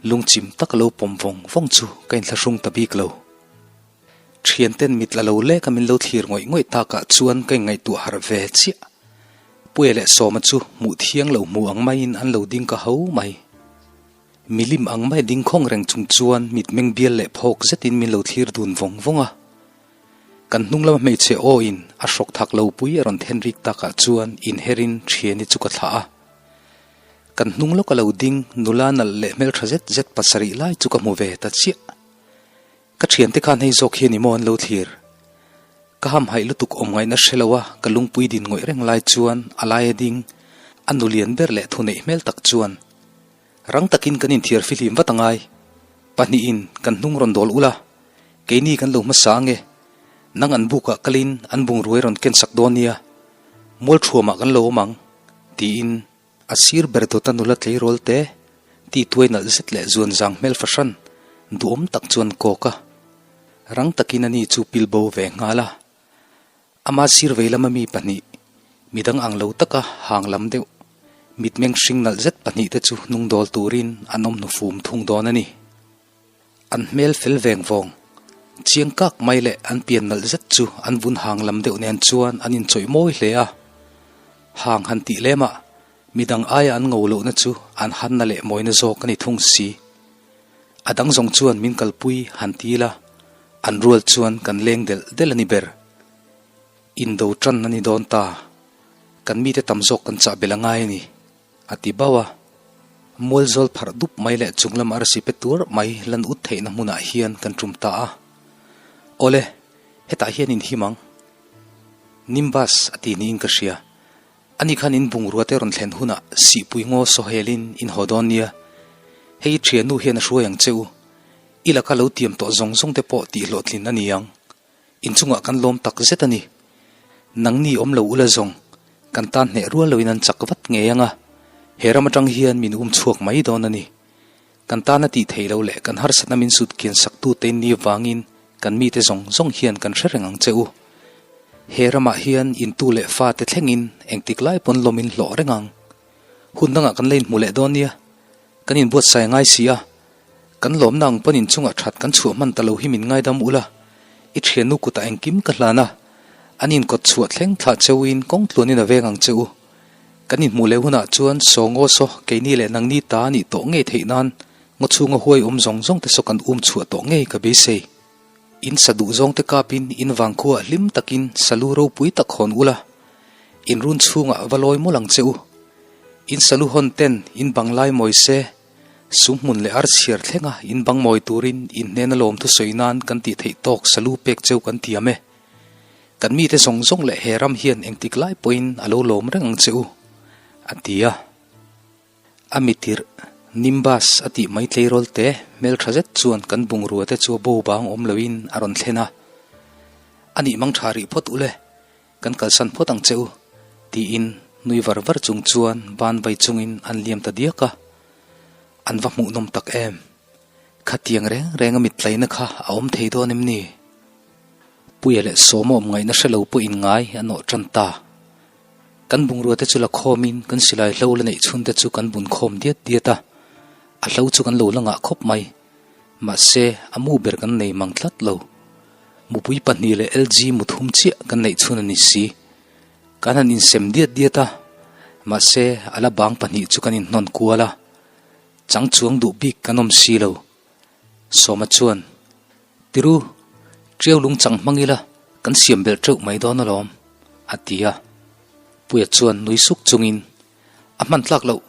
lungchim tak a lo pawm vawng vawng chu ka inthlahrung ta bik lo. Thianten mit la lo lek a min lo thlir ngawih ngawih takah chuan ka inngaihtuah harh ve chiah. Puia leh Sawma chu hmuh thiang lo hmu ang maiin an lo ding ka ho mai. Milim ang mai ding khawng reng chung chuan mitmeng bial leh phawk zetin min lo thlir dun vawng vawng a. Kan hnung lama hmeichhe aw in a hrawk thak lo pui a rawn then rik takah chuan inherin thiani chu ka thlah a. Kan hnung lawka lo ding nula nalh leh hmeltha zet zet pasarih lai chu ka hmu ve ta chiah. Ka thiante khan hei zawk hi a ni maw an lo thlir. Ka hamhaih lutuk awm ngaihna hre lo a, ka lungpui din ngawih reng lai chuan a laia ding a nu lian ber leh thuneih hmel tak chuan Rang takin kan inthiar fihlim vat angai. Pahnihin kan hnung rawn dawl ula, keini kan lo hmasa ange. Nang an bukah kalin an bungruai rawn ken sak dawn nia. Mualthuamah kan lo awm ang, tiin a sir ber dawta nula tleirawl te ti tuai nalh zet leh zuan zang hmel fahran duhawm tak chuan kawk a. Rang takin ani chu pil bo ve nghal a. Ama sir vei lama mi pahnih, midang ang lo taka hang lam deuh, mitmeng hring nalh zet pahnih te chu hnung dawl turin an awm hnufum thung dawn a ni. An hmel fel veng vawng, chiang kak mai leh an pian nalh zet chu an vun hang lam deuh nen chuan an inchawih mawi hle a. Hang han tih lemah midang aia an ngo lohna chu an hanna leh mawina zawk a ni thung si. A dang zawng chuan min kalpui han ti ila, an rual chuan kan leng delh delh a ni ber. Indo tan a ni dawn ta, kan mite tam zawk kan chah belh a ngai a ni, a ti bauh a. Mualzawl pharh dup mai leh chung lam arsi pe tur mai lan ut theihna hmunah hian kan tum ta a. Awle, hetah hian in him ang. Nimbus a ti niin ka hria. Ani khan in bungrua te rawn thlen hunah sihpui ngaw sawhelin in haw dawn nia. Hei i thiannu hian a hruai ang che u. I laka lo tiam tawh zawng zawng te pawh tih hlawhtlin a ni ang. Inchungah kan lawm tak zet a ni. Nangni awm lo ula zawng, kan tan hneh rual loin an chak vat ngei ang a, he ram atang hian min um chhuak mai dawn a ni. Kan tana tih theih loh leh kan harsatna min sut kian saktute in ni vangin kan mite zawng zawng hian kan hre reng ang che u. He ramah hian intu leh fate thlengin engtik lai pawn lawm in hlawh reng ang. Hun dangah kan la inhmu leh dawn nia. Kan inbuatsaih a ngai si a. Kan lawmna ang pawn inchungah that kan chhuah hman ta lo hi min ngaidam ula. I thiannu kutah engkim ka hlan a. An inkawt chhuah thleng thlah che uin kawng tluanin a veng ang che u. Kan inhmuh leh hunah chuan saw ngaw saw keini leh nangni ta a nih tawh ngei theih nan ngaw chhunga huai awm zawng zawng te saw kan um chhuah tawh ngei ka beisei. In sa duh zawng te kapin in vangkhuaah hlim takin salu ropui tak hawn ula, in run chhungah va lawi mawlh ang che u. In salu hawn ten in bang lai mawi se, sumhmun leh archhiar thlenga in bang mawi turin in hnena lawmthu sawi nan kan tih theih tawk salu pek cheu kan tiam e. Kan mite zawng zawng leh he ram hian engtik lai pawhin a lo lawm reng ang che u, a ti a. A mitirh, Nimbus a tih mai tleirawl te hmeltha zet chuan kan bungrua te chu a bo bang awm loin a rawn thlen a. A nih mang tha rih phawt ule, kan kalsan phawt ang che u, tiin nui var var chung chuan ban vai chungin an liam ta diak a. An va hmuhnawm tak em! Khatiang reng reng a mittlaina kha a awm thei dawn em ni? Puia leh Sawma awm ngaihna hre lo pawhin ngai a nawh tan ta. Kan bungrua te chu la khawmin kan silai hlo la neih chhun te chu kan bun khawm diat diat a, a hlo chu kan lo la ngah khawp mai. Mahse, a mu ber kan nei mang tlat lo. Mupui pahnih leh LG mu thum chiah kan neih chhun a ni si. Kan han insem diat diat a, mahse a la bang pahnih chu kan inhnawn kual a, chang chuang duh bik kan awm si lo. Sawma chuan, Tiru, ṭiau lungchang hmang ila kan siam belh ṭeuh mai dawn alawm, a ti a. Puia chuan nui suk chungin, A hman tlak loh,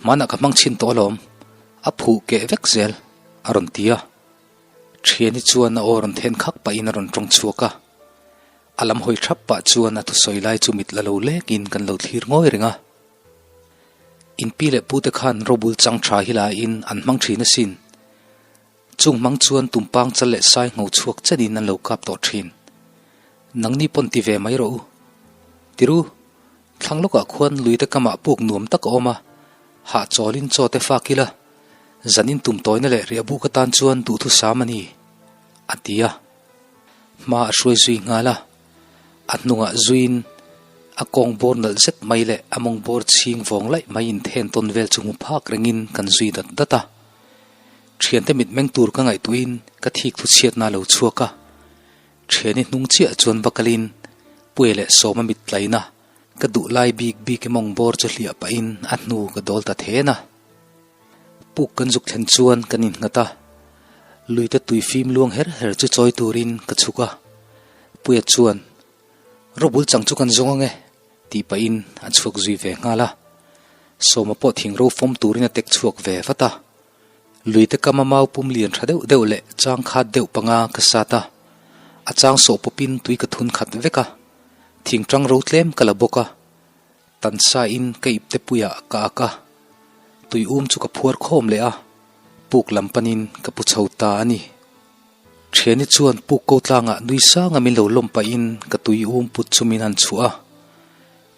hmanah ka hmang chhin tawh alawm, a phuh keh vek zel, a rawn ti a. Ṭhiani chuan a aw rawn then khak pahin a rawn ṭawng chhuak a. A lam hawi ṭhap pah chuan a thusawi lai chu mit la lo lekin kan lo thlir ngawi reng a. In pi leh pute khan robul chang tha hi laiin an hmang thin asin. Chung hmang chuan tumpang chal leh sai ngho chhuak chenin an lo kap tawh thin. Nangni pawn ti ve mai rawh u. Tiru, thlang lawkah khuan luite kamah puk nuam tak a awm a, hahchawlin chaw te fak ila, zanin tum tawina leh riahbuk atan chuan duhthusam a ni, a ti a. Hma a hruai zui nghal a, a hnungah zuiin a kawng bawr nalh zet mai leh a mawng bawr chhing vawng laih mai inthen tawn vel chu hmu phak rengin kan zui dat dat a. Thiante mitmeng tur ka ngaihtuahin ka thik thu chhiatna a lo chhuak a, thiani hnung chiah chuan va kalin Puia leh Sawma mit tlaina ka duh lai bik bik i mawng bawr chu hliah pahin a hnu ka dawl ta then a. Puk kan zuk thlen chuan kan innghat a, luite tui fim luang her her chu chawi turin ka chhuk a, Puia chuan, Rawbul chang chu kan zawng ange, tih pahin a chhuak zui ve nghal a. Sawma pawh thing ro fawm turin a tek chhuak ve vat a. Luite kama mau pum lian tha deuh deuh leh chang khat deuh panga ka sat a, a chang sawh pawpin tui ka thun khat vek a, thing tang ro tlem ka la bawk a. Tansa in ka ipte puiah ka ak a, tui um chu ka phuar khawm leh a, puk lam panin ka pu chho ta a ni. Thiani chuan puk ko tlangah nui sanga min lo lawm pahin ka tui um put chu min han chhuah a,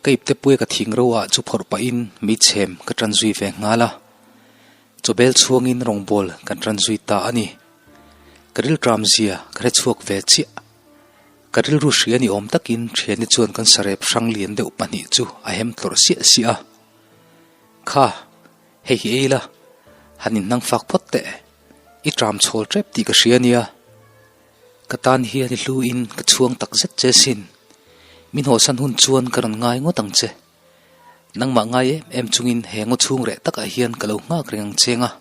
ka ipte puia ka thing ro ah chu phawrh pahin meichhem ka tan zui ve nghal a. Chawbel chhuangin rawngbawl kan tan zui ta a ni. Ka rilṭam zia ka hre chhuak ve chiah. Ka rilru hria ni awm takin thiani chuan kan sarep hrang lian deuh pahnih chu a hem tlawrh siah siah a. Kha, hei hi ei la, han inhnang fak phawt teh, i ṭam chhawl ṭep tih ka hria nia. Ka tan hian i hluin ka chhuang tak zet che sin. Min hawsan hun chuan ka rawn ngai ngawt ang che. Nangmah ngai em em chungin he ngaw chhung reh takah hian ka lo nghak reng ang cheng a,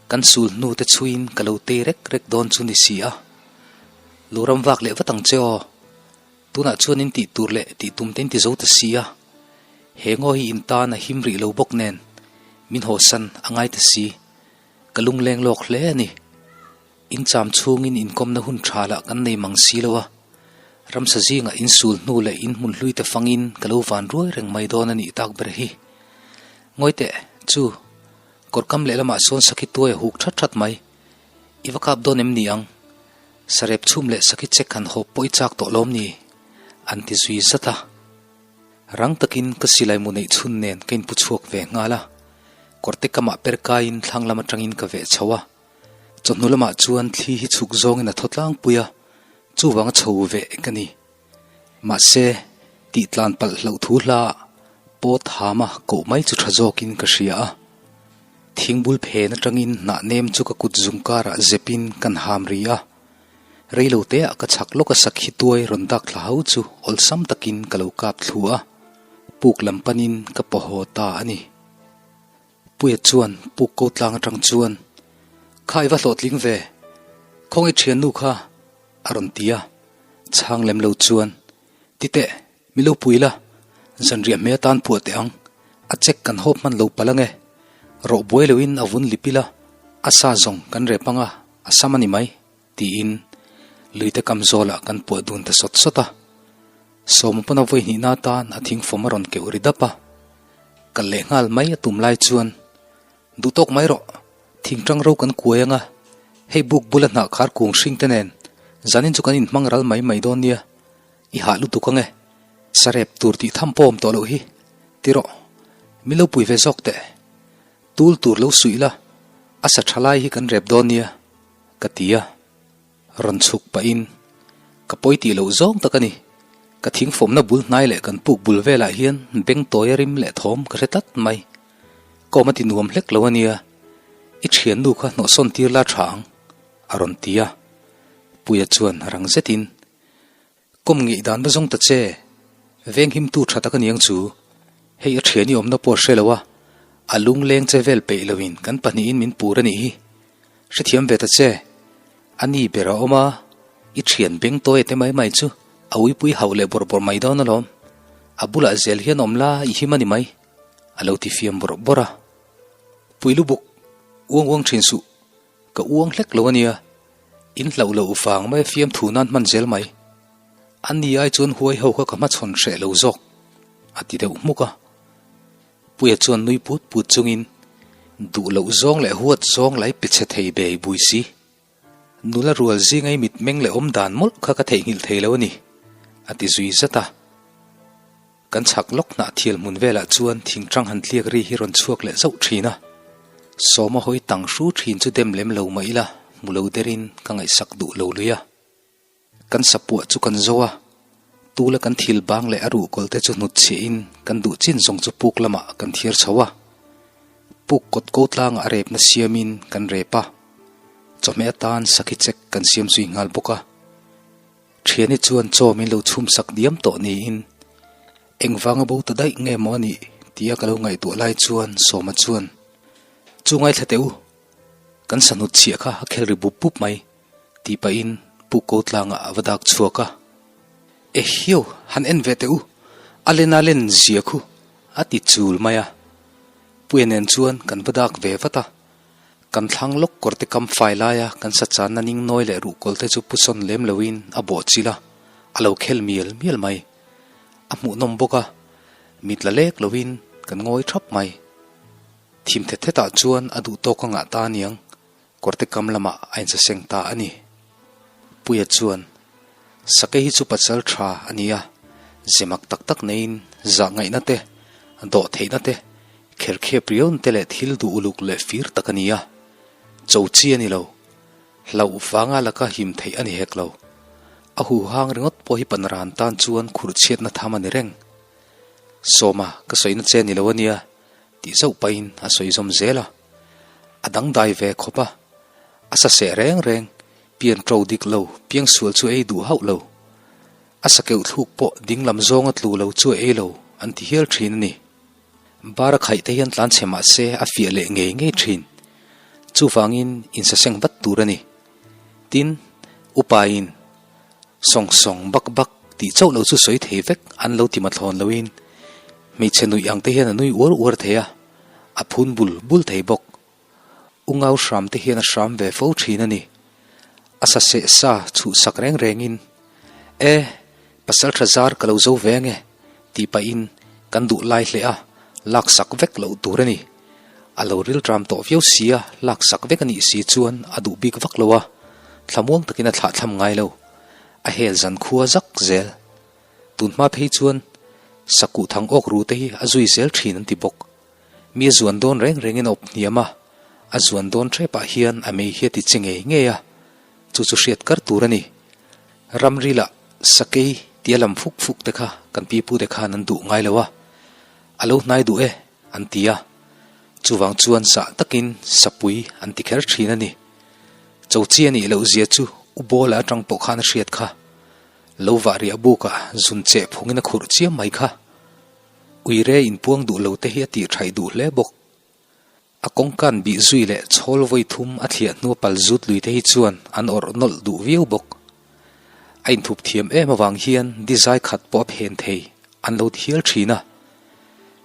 kan sul hnu te chhuiin ka lo tei rek rek dawn chu ni si a. Lo ram vak leh vat ang che aw. Tunah chuan in tih tur leh tih tum te in ti zo ta si a. He ngaw hi in tan a him rih lo bawk nen min hawsan a ngai ta si. Ka lungleng lawk hle a ni. In cham chhungin inkawmna hun tha lah kan nei mang si lo a, ramsa zingah in sul hnu leh in hmun hlui te fangin ka lo van ruai reng mai dawn a nih tak ber hi. Ngawi teh, chu, kawr kam lehlamah sawn sakhi tuai a huk that that mai. I va kap dawn em ni ang? Sarep chhum leh sakhi chek han hawp pawh i chak tawh lawm ni? An ti zui zat a. Rang takin ka silai mu neih chhun nen ka inpu chhuak ve nghal a, kawrte kamah per kaiin thlang lam atangin ka veh chho a. Chawhnu lamah chuan thli hi chhuk zawngin a thaw tlangpui a, chuvanga chho veh ka ni. Mahse, tih tlan palh hlauh thu hla pawt hama koh mai chu tha zawkin ka hria a. Thingbul phen atangin hnah nem chu ka kut zung karah zepin kan ham ri a. Reilo teah ka chhak lawka sakhi tuai rawn dak thla ho chu awlsam takin ka lo kap thlu a, puk lam panin ka paw haw ta a ni. Puia chuan puk ko tlang atang chuan, Kha i va hlawhtling ve, khawngaih thiannu kha, a rawn ti a. Chhang lem lo chuan, Ti teh, mi lo pui la, zanriah hmel atan phuah teh ang, a check kan hawp hman lo palh ange, rawh buai loin a vun lip ila, a sa zawng kan rep anga, a sam a ni mai. Tiin luite kam zawlah kan puah dun ta sawt sawt a. Sawma pawn a vawi hnihna atan a thingfawm a rawn keuh ri dap a. Kal leh nghal mai a tum lai chuan, Duh tawk mai rawh, thingtang ro kan kuai anga, hei buk bula hnah khar kung hring te nen zanin chu kan inhmang ral mai mai dawn nia, i hah lutuk ange, sarep tur tih tham pawh awm tawh loh hi, ti rawh, min lo pui ve zawk teh, tul tur lo suih la, a sa tha lai hi kan rep dawn nia. Ka ti a, rawn chhuk pahin, Ka pawi tih loh zawng tak a ni. Ka thingfawmna bul hnai leh kan puk bul velah hian beng tawi a rim leh thawm ka hre tlat mai. Ka awm a ti nuam hlek lo a nia, i thiannu kha hnawhsawn tir la tha ang, a rawn ti a. Puia chuan rang zetin, Kawm ngeih dan va zawng ta che, venghimtu tha tak a niang chu. Hei a thian i awmna pawh a hre lo a, a lungleng che vel peih loin kan pahnihin min pur a nih hi. Hrethiam ve ta che, a ni ber a awm a, i thian beng tawi te mai mai chu a uipui hauh leh bawrh bawrh mai dawn alawm. A bulah zel hian awm la i him a ni mai, a lo ti fiam bawrh bawrh a. Pui lubuk, uang uang thin suh, ka uang hlek lo a nia. In hlauh loh vang mai fiamthu nan hman zel mai. A ni ai chuan huai ho kha ka hmachhawn hreh lo zawk, a ti deuh hmuk a. Puia chuan nui put put chungin duh loh zawng leh huat zawng lai pe chhe thei bei bui si. Nula rual zingai mitmeng leh awm dan mawlh kha ka theihnghilh thei lo a ni, a ti zui zat a. Kan chhak lawk hnah thial hmun velah chuan thingtang han tliak ri hi rawn chhuak leh zauh thin a. Sawma hawi tang hru thin chu dem lem lo mah ila hmu lo derin ka ngaihsak duh lo lui a. Kan sapuah chu kan zo a, tula kan thil bang leh a ruhkawl te chu hnut chhiahin kan duh chin zawng chu puk lamah kan thiar chho a. Puk kawt ko tlangah a repna siamin kan rep a, chawhmeh atan sakhi chek kan siam zui nghal bawk a. Thiani chuan chaw min lo chhum sak diam tawh niin engvanga bo ta daih nge maw a nih tia ka lo ngaihtuah lai chuan Sawma chuan, Chu ngaithla teh u, kan sahnut chhiah kha a khel ri bup bup mai tih pahin Pu Ko tlangah a va dak chhuak a. Ehiau, han en ve teh u, a len a len zia khu a ti chul mai a. Puia nen chuan kan va dak ve vat a. Kan thlang lawk kawr te kam fai laia kan sa channa ning nawi leh ruhkawl te chu pu sawn lem loin a bawh chil a, a lo khel mial mial mai. A hmuhnawm bawk a, mit la lek loin kan ngawi thap mai. Thim thet thetah chuan a duh tawk a ngah ta aniang, kawrte kam lamah a insaseng ta a ni. Puia chuan, Sake hi chu pasal tha a ni a, zemak tak tak neiin zah ngaihna te, dawh theihna te, kherkhep riaun te leh thil duh uluk leh fir tak a ni a. Cho chi a ni lo. Hlauh vanga laka him theih a ni hek lo. A huhang ringawt pawh hi panran tan chuan khurh chhiatna tham a ni reng. Sawma, ka sawina che ni lo a nia, tih zauh pahin a sawi zawm zel a. A dangdai ve khawp a, a sa seh reng reng, pian ṭo dik lo, piang sual chu ei duh hauh lo. A sa keuh thluk pawh ding lam zawnga tlu lo chu a ei lo, an ti hial ṭhin a ni. Bar a khaih te hian tlan chhe mah se a fiah leh ngei ngei ṭhin. Chuvangin insaseng vat tur a ni. Tin, upain sawng sawng bak bak tih chauh lo chu sawi thei vek an lo ti mathlawn loin hmeichhe nuih ang te hian a nui uar uar thei a, a phun bul bul thei bawk. U ngau hram te hian a hram ve fo thin a ni. A sa seh sa chhuh sak reng rengin, E, pasal tha zar ka lo zo ve ange, tih pahin kan duh lai hle a, lak sak vek loh tur a ni. A lo rilṭam tawh viau si a, lak sak vek a nih si chuan a duh bik vak lo a, thlamuang takin a thlahthlam ngai lo. A hel zan khua zak zel. Tun hma phei chuan sakuh thang awk ru te hi a zui zel thin an ti bawk. Mi a zuan dawn reng rengin a awp hniam a, a zuan dawn ṭhepah hian a mei hi a ti che ngei ngei a, chu chu hriat kar tur a ni. Ramrilah sakei tia lam fuk fuk te kha kan pipute khan an duh ngai lo a, a lo hnai duh e an ti a, chuvang chuan sah takin sapui an ti kher ṭhin a ni. Cho chi a nih loh zia chu U Bawla aṭang pawh khan a hriat kha. Lo vah riah bukah zun cheh phungin a khurh chiam mai kha. Uire inpuang duh lo te hi a tih thaih duh hle bawk. A kawngkan bih zui leh chhawl vawi thum a thliah hnua pal zut lui te hi chuan an awrh nawlh duh viau bawk. A inthup thiam em avang hian dizai khat pawh a phen thei an lo ti hial thin a.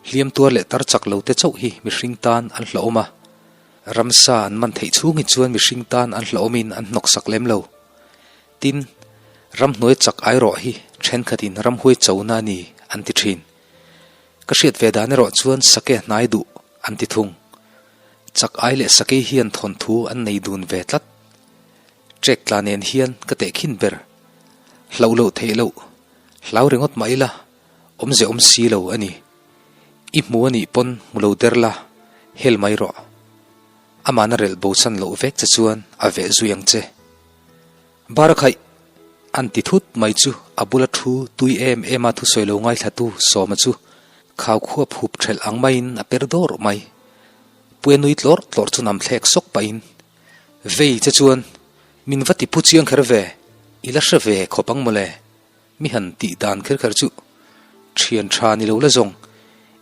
Hliam tuar leh tar chak lo te chauh hi mihring tan an hlauhawm a. Ramsa an man theih chhung hi chuan mihring tan an hlauhawmin an hnawksak lem lo. Tin, ramhnuai chak airawh hi thenkhatin ramhuai chona a ni an ti thin. Ka hriat ve dan erawh chuan sake hnai duh an ti thung. Chak ai leh sakei hian thawnthu an nei dun ve tlat. Trek tla nen hian ka tehkhin ber. Hlauh loh theih loh, hlau ringawt mah ila, awmze awm si lo a ni. I hmu a nih pawn hmu lo der la, hel mai rawh. Amahna relh bosan loh vek che chuan a veh zui ang che. Barakhaih! An ti thut mai chu a bula thu tui em em a thusawi lo ngaithlatu Sawma chu khau khuap hup thelh ang maiin a per dawr mai. Puia nui tlawrh tlawrh chu nam thlek sawk pahin, Vei che chuan min va ti phu chiang kher ve, i la hre ve khawp ang mawle, mi han tih dan kher kher chu thian tha ni lo la zawng,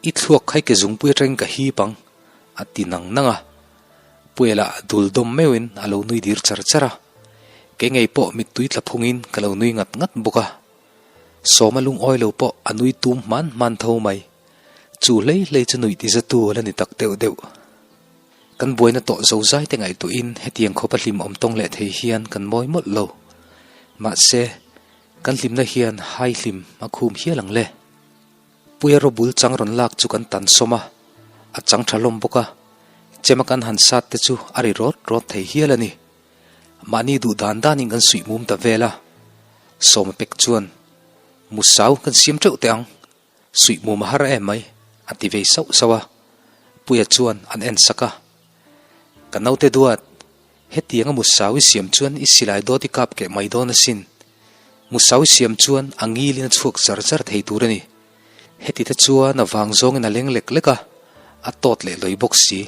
i thluak khai ke zungpui atangin ka hip ang, a ti nang nang a. Puia lah dul dawm meuhin a lo nui dir char char a, kei ngei pawh mittui tla phungin ka lo nui ngat ngat bawk a. Sawma lungawi lo pawh a nui tum hman hman tho mai. Chu hlei hlei chu nuih tizatu a la ni tak deuh deuh. Kan buaina tawh zozai te ngaihtuahin hetiang khawpa hlim awm tawng leh thei hian kan mawi mawlh lo. Mahse, kan hlimna hian hai hlim a khum hial ang le. Puia rawbul chang rawn lak chu kan tan sawm a, a chang tha hlawm bawk a, chema kan han sat te chu a ri rawt rawt thei hial a ni. Mahni duh dan danin kan suih mum ta vel a, sawma pek chuan musau kan siam teuh teh ang. Suih mum a har em mai, a ti vei sauh sauh a. Puia chuan an en sak a. Ka naute duat, hetianga musau i siam chuan i silai dawt i kap keh mai dawn asin. Musau i siam chuan a ngilin a chhuak zar zar thei tur a ni. Heti te chuan a vang zawngin a leng lek lek a, a tawt leh lawi bawk si.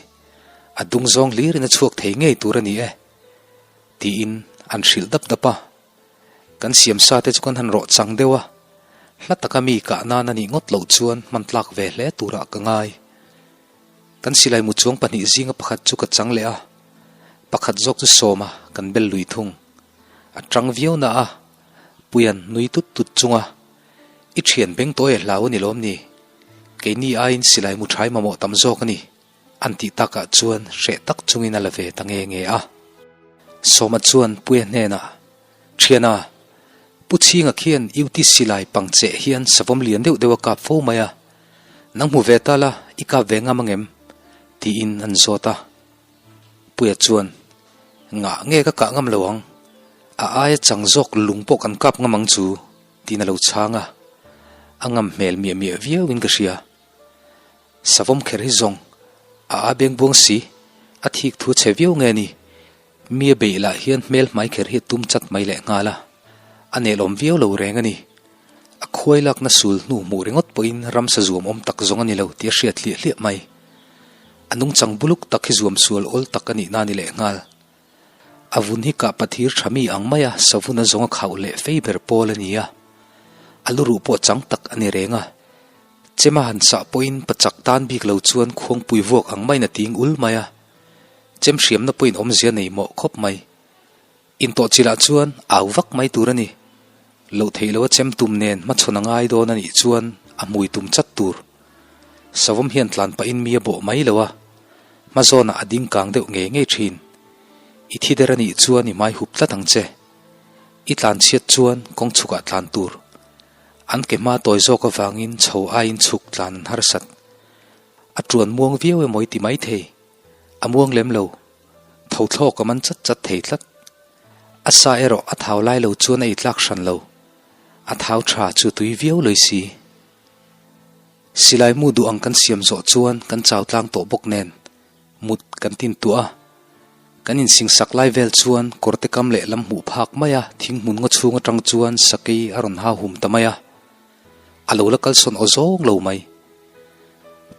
A dung zawng hlirin a chhuak thei ngei tur a ni e, tiin an hrilh dap dap a. Kan siam sa te chu kan han rawh chang deuh a, hla taka mi kah nan a nih ngawt loh chuan hman tlak ve hle turah ka ngai. Kan silai mu chuang pahnih zinga pakhat chu ka chang leh a, pakhat zawk chu sawma kan bel lui thung. A tang viau na a, Puian nui tut tut chunga, I thian beng tawi a hlau a ni lawm ni? Keini aiin silai mu thai mamawh tam zawk a ni. An tih takah chuan hreh tak chungin a la ve ta nge nge a. Sawma chuan Puia hnenah, Thiana, Pu Chhinga khian UT silai pang cheh hian savawm lian deuh deuh a kap fo mai a, nang hmu ve ta la i kap ve ngam angem? tiin an zawt a. Puia chuan, Ngah nge ka kah ngam lo ang? A aia chang zawk lung pawh kan kap ngam ang chu, tiin a lo chhang a. A ngam hmel miah miah viauin ka hria. Savawm kher hi zawng a a beng buang si, a thik thu chhe viau nge ni? Mi a beih lah hian hmel hmai kher hi a tum chat mai leh nghal a, a nelawm viau lo reng a ni. A khuai lakna sul hnu hmuh ringawt pawhin ramsa zuam awm tak zawng a ni lo tih a hriat hliah hliah mai. A nungchang buluk tak hi zuam sual awl tak a nih na ni leh nghal. A vun hi kah pathir tha mi ang maia savun a zawng a khauh leh fei ber pawl a ni a, a luruh pawh chang tak a ni reng a. Chema han sah pawhin pachak tan bik lo chuan khuangpui vuak ang maiin a ting ul mai a, chem hriamna pawhin awmzia nei mawh khawp mai. Intawh chilah chuan au vak mai tur a ni. Loh theih loa chem tum nen hmachhawn a ngai dawn a nih chuan a hmui tum chat tur. Savawm hian tlan pahin mi a bawh mai lo a, hma zawnah a ding kang deuh ngei ngei thin. I thi der a nih chuan i hmai hup tlat ang che. I tlan chhiat chuan kawng chhukah tlan tur. An ke hma tawi zawk avangin chho aiin chhuk tlan an harsat. A tuan muang viau emaw i ti mai thei. A muang lem lo. Tho thlawk a man chat chat thei tlat. A sa erawh a thau lai lo chuan a i tlak hran lo. A thau tha chu tui viau loi si. Silai mu duh ang kan siam zawh chuan kan chau tlang tawh bawk nen mut kan tin tuah a. Kan insingsak lai vel chuan kawrte kam leh lam hmuh phak mai a, thing hmun ngaw chhung atang chuan sakei a rawn hau hum ta mai a. A lo la kalsawn aw zawng lo mai.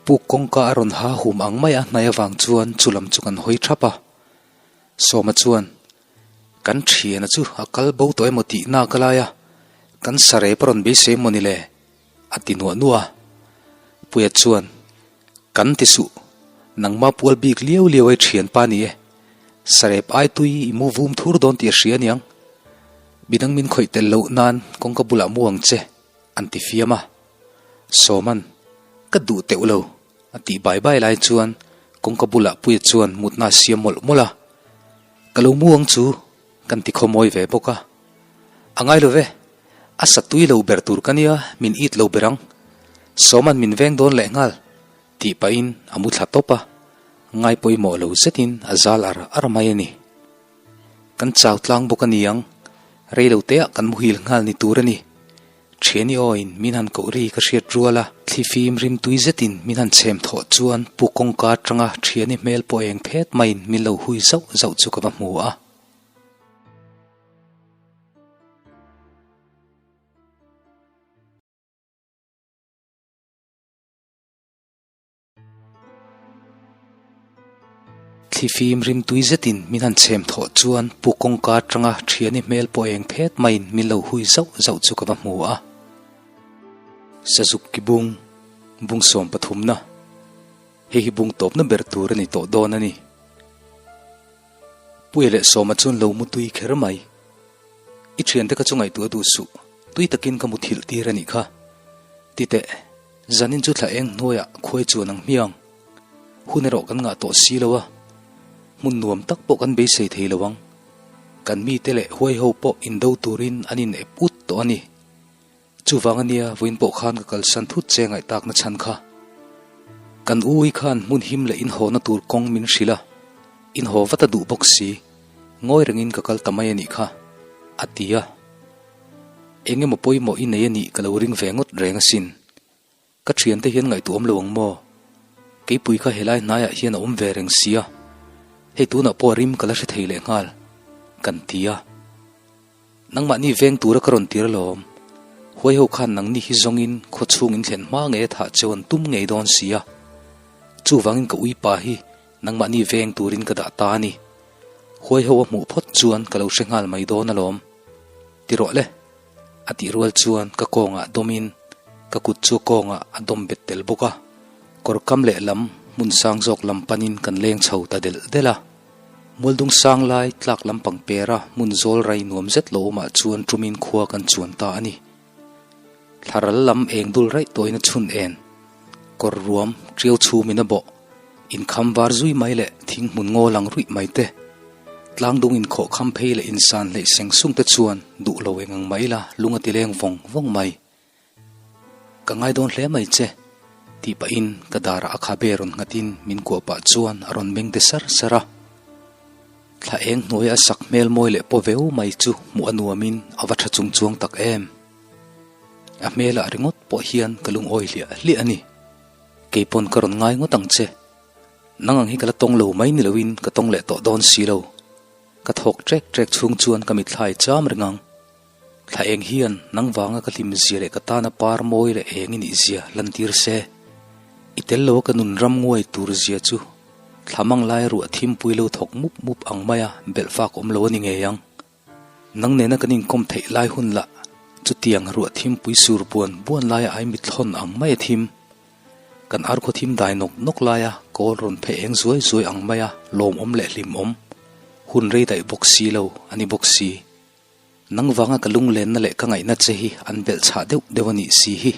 Puk kawngka a rawn ha hum ang mai a hnai avang chuan chu lam chu kan hawi thap a. Sawma chuan, Kan thiana chu a kal bo tawh emaw tih nak a lai a, kan sarep a rawn beisei maw ni le? A ti nuah nuah a. Puia chuan, Kan ti suh, nangma pual bik liau liau ai thianpa ni e. Sarep ai tui i mu vum thur dawn tih a hria aniang. Midang min khawih tel loh nan kawngka bulah mu ang che, an ti fiam a. Sawman, Ka duh teuh lo, a tih bai bai lai chuan kawngka bulah Puia chuan mutna a siam mawlh mawlh a. Ka lo mu ang chu, kan ti khawmawi ve bawk a. A ngai lo ve, a sa tui lo ber tur ka nia, min it lo ber ang. Sawman min veng dawn leh nghal, tih pahin a mu thla tawp a, ngai pawimawh lo zetin a zal ar ar mai a ni. Kan chau tlang bawk a ni ang, rei lo teah kan muhil nghal ni tur a ni. Thiani awiin min han koh ri ka hriat rual a, thlifim rim tui zetin min han chhem thawh chuan pu kawngka atanga thiani hmel pawh eng phet maiin min lo hui zauh zauh chu ka va hmu a. Thlifim rimtui zetin min han chhem thawh chuan pu kawngka atanga thiani hmel pawh eng phet maiin min lo hui zauh zauh chu ka va hmu a. Sazuk ki bung, bung sawm pathumna, hei hi bung tawpna ber tur a ni tawh dawn a ni. Puia leh Sawma chuan lo mu tui kher mai. I thiante kha chu ngaihtuah duh suh, tui takin ka muthilh tir a nih kha. Titeh. Zanin chu thla eng hnuaiah khuai chuan ang hmiang. Hun erawh kan ngah tawh si lo a, hmun nuam tak pawh kan beisei thei lo ang. Kan mite leh huai ho pawh indo turin an in ep ut tawh a ni. Chuvang ania vawiin pawh khan ka kalsan thut che ngaihtakna chhan kha. Kan ui khan hmun him leh inhawhna tur kawng min hrilh a, inhaw vat a duh bawk si, ngawi rengin ka kal ta mai a nih kha, a ti a. Eng emaw pawimawh i nei a nih ka lo ring ve ngawt reng asin. Ka thiante hian ngaihtuah awm lo ang maw? Keipui kha helai hnaiah hian a awm ve reng sia, hei tunah pawh a rim ka la hre thei leh nghal, kan ti a. Nangmahni veng tura ka rawn tir alawm. Huai ho khan nangni hi zawngin khaw chhung in thlen hma ngei a thah cheu an tum ngei dawn sia. Chuvangin ka uipa hi nangmahni veng turin ka dah ta a ni. Huai ho a hmuh phawt chuan ka lo hre nghal mai dawn alawm. Ti rawh le. A tih rual chuan ka kawngah dawmin ka kut chu kawngah a dawm bet tel bawk a. Kawr kam leh lam hmun sang zawk lam panin kan leng chho ta delh delh a. Mualdung sang lai tlak lampang pera hmun zawl rai nuam zet lo awmah chuan tumin khua kan chuan ta a ni. Thlaral lam eng dul raih tawhin a chhun en. Kawr ruam, tiau chhumin a bawh, inkham var zui mai leh thing hmun ngaw lang ruih mai te, tlangdung inkhawh kham phei leh insan hleih seng sung te chuan duh lo eng ang mai la lung a ti leng vawng vawng mai. Ka ngai dawn hle mai che, tih pahin ka darah a khabe rawn nghatin min kuah pah chuan a rawn meng de sar sar a. Thla eng hnuaia a sak hmel mawi leh paw veu mai chu hmuh a nuamin a va tha chung chuang tak em. A hmelah ringawt pawh hian ka lungawi hliah hliah a ni. Keipawn ka rawn ngai ngawt ang che. Nang ang hi ka la tawng lo mai ni loin ka tawng leh tawh dawn si lo. Ka thawk trek trek chhung chuan ka mithlai cham reng ang. Thla eng hian nang vanga ka hlim zia leh ka tana par mawi leh eng i nih zia lantir se. I tel lo a ka nun ram nguai tur zia chu thla mang laia ruah thimpui lo thawk mup mup ang maia belh fak awm lo a ni ngei ang. Nang nena kan inkawm theih lai hun lah chutiang ruah thimpui sur buan buan laia ai mithlawn ang maia thim, kan arkhaw thim dai nawk nawk laia kawl rawn phe eng zuai zuai ang maia lawmawm leh hlimawm hun rei daih bawk si lo a ni bawk si. Nang vanga ka lunglenna leh ka ngaihna che hi an belh chhah deuh deuh a nih si hi.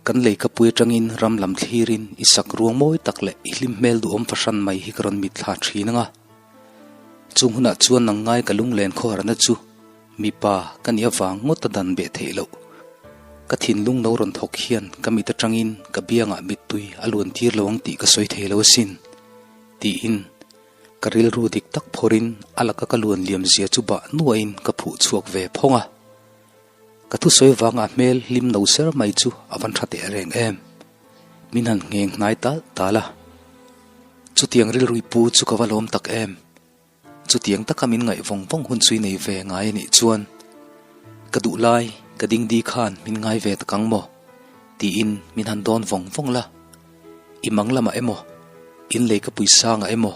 Kan lei ka pui atangin ram lam thlirin i sak ruang mawi tak leh i hlim hmel duhawm fahran mai hi ka rawn mitthla thin ang a. Chung hunah chuan nang ngai ka lunglen khawharna chu mipa ka nih avang ngawt a dan beh theih loh. Ka thinlung no rawn thawk hian ka mit atangin ka biangah mittui a luan tir lo ang tih ka sawi thei lo asin, tiin Ka rilru dik tak phawrhin a laka ka luan liam zia chu bah nuahin ka phuh chhuak ve phawng a. Ka thusawi vanga hmel hlim no ser mai chu a van tha teh reng em. Min han ngheng hnai tal tal a. Chutiang rilrui pu chu ka va lawm tak em. Chutiang taka min ngaih vawng vawng hun chu i nei ve ngai a nih chuan ka duh lai ka dingdi khan min ngai ve tak ang maw? Tiin min han dawn vawng vawng la. I mang lamah emaw, in lei ka pui sangah emaw,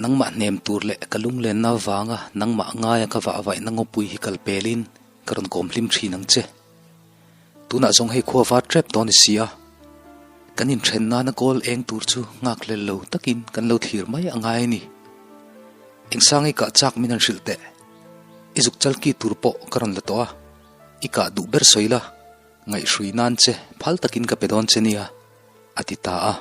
nangmah hnem tur leh ka lunglenna avanga nangmah ngaia ka vah vaihna ngawpui hi kal pelin ka rawn kawm hlim thin ang che. Tunah zawng hei khua var tep dawn i si a, kan inthen nana kawl eng tur chu nghakhlel lo takin kan lo thlir mai a ngai a ni. Engsangi kah chak min han hrilh teh. I zuk chalki tur pawh ka rawn la tawh a, i kah duh ber sawi la. Ngaihhrui nan che phal takin ka pe dawn che nia, a ti ta a.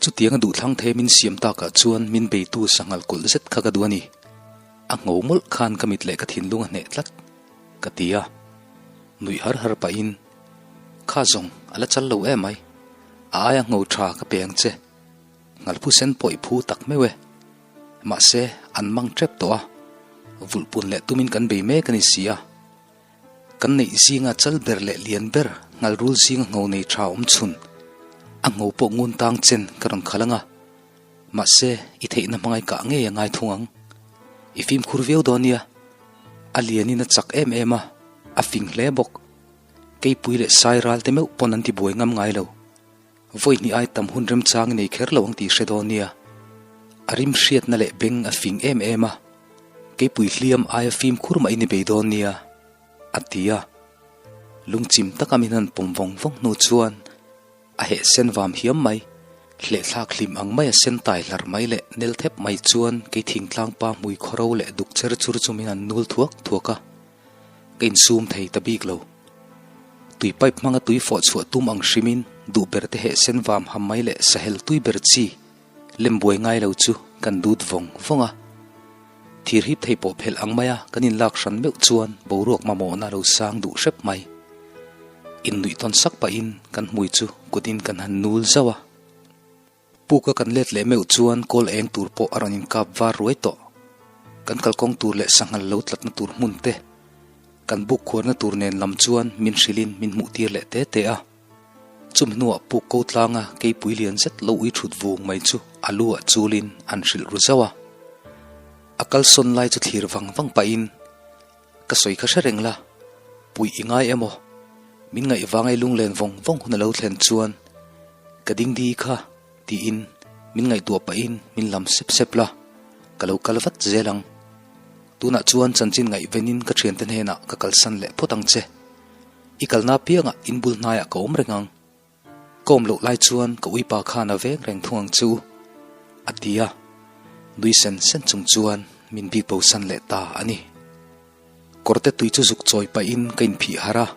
Chutianga duhthlang thei min siam takah chuan min beitu sanghal kawlh zet kha ka duh a ni. A ngho mawlh khan ka mit leh ka thinlung a hneh tlat, ka ti a. Nuih har har pahin, Kha zawng, a la chal lo em ai. A aia ngho tha ka pe ang che. Ngalphu sen pawh i phu tak meuh e. Mahse, an mang tep tawh a. Vulhpun leh tumin kan bei mek a ni si a. Kan neih zinga chal ber leh lian ber ngalrul zinga ngho nei tha awm chhun. A ngho pawh ngun tang chen ka rawn khalh ang a. Mahse, i theihna hmangai kah ngei a ngai thung ang. I fimkhur viau dawn nia. A lianin a chak em em a, a fing hle bawk. Keipui leh sai ral te meuh pawn an ti buai ngam ngai lo. Vawi hnih ai tam hun remchang i nei kher lo ang tih hre dawn nia. A rim hriatna leh beng a fing em em a, keipui hliam aia fimkhur mah i ni bei dawn nia, a ti a. Lungchim taka min han pawm vawng vawng hnu chuan a heh sen vam hiam mai, hlehthlak hlim ang maia sen tai hlar mai leh nel thep mai chuan kei thingtlang pa hmui khawro leh duk cher chur chu min han nul thuak thuak a. Ka insum thei ta bik lo. Tui pipe hmanga tui fawh chhuah tum ang hrimin duh ber te heh sen vam ham mai leh sahel tui ber chi lem buai ngai lo chu kan dut vawng vawng a. Thir hip thei pawh phelh ang maia kan inlak hran meuh chuan boruak mamawhna lo sang duh hrep mai. Innuih tawn sak pahin kan hmui chu kutin kan han nul zauh a. Puka kan let leh meuh chuan kawl eng tur pawh a rawn inkap var ruai tawh. Kan kalkawng tur leh sanghal lo tlatna tur hmun te, kan buk khuarna tur nen lam chuan min hrilhin min hmuh tir leh te te a. Chumi hnuah puk ko tlanga keipui lian zet lo ui thut vung mai chu a lu ah chulin an hrilh ru zauh a. A kalsawn lai chu thlir vang vang pahin, Ka sawi kha hre reng la, puih i ngai emaw? Min ngaih vang ei lunglen vawng vawng hun a lo thlen chuan ka ding di kha tiin min ngaihtuah pahin min lam sep sep la, ka lo kal vat zel ang. Tunah chuan chanchin ngaihvenin ka thiante hnenah ka kalsan leh phawt ang che. I kalna piangah in bul hnaiah ka awm reng ang. Ka awm loh lai chuan ka uipa khan a veng reng thung ang che u, a ti a. Nui sen sen chung chuan min bik bosan leh ta a ni. Kawrte tui chu zuk chawi pahin ka inphih harh a,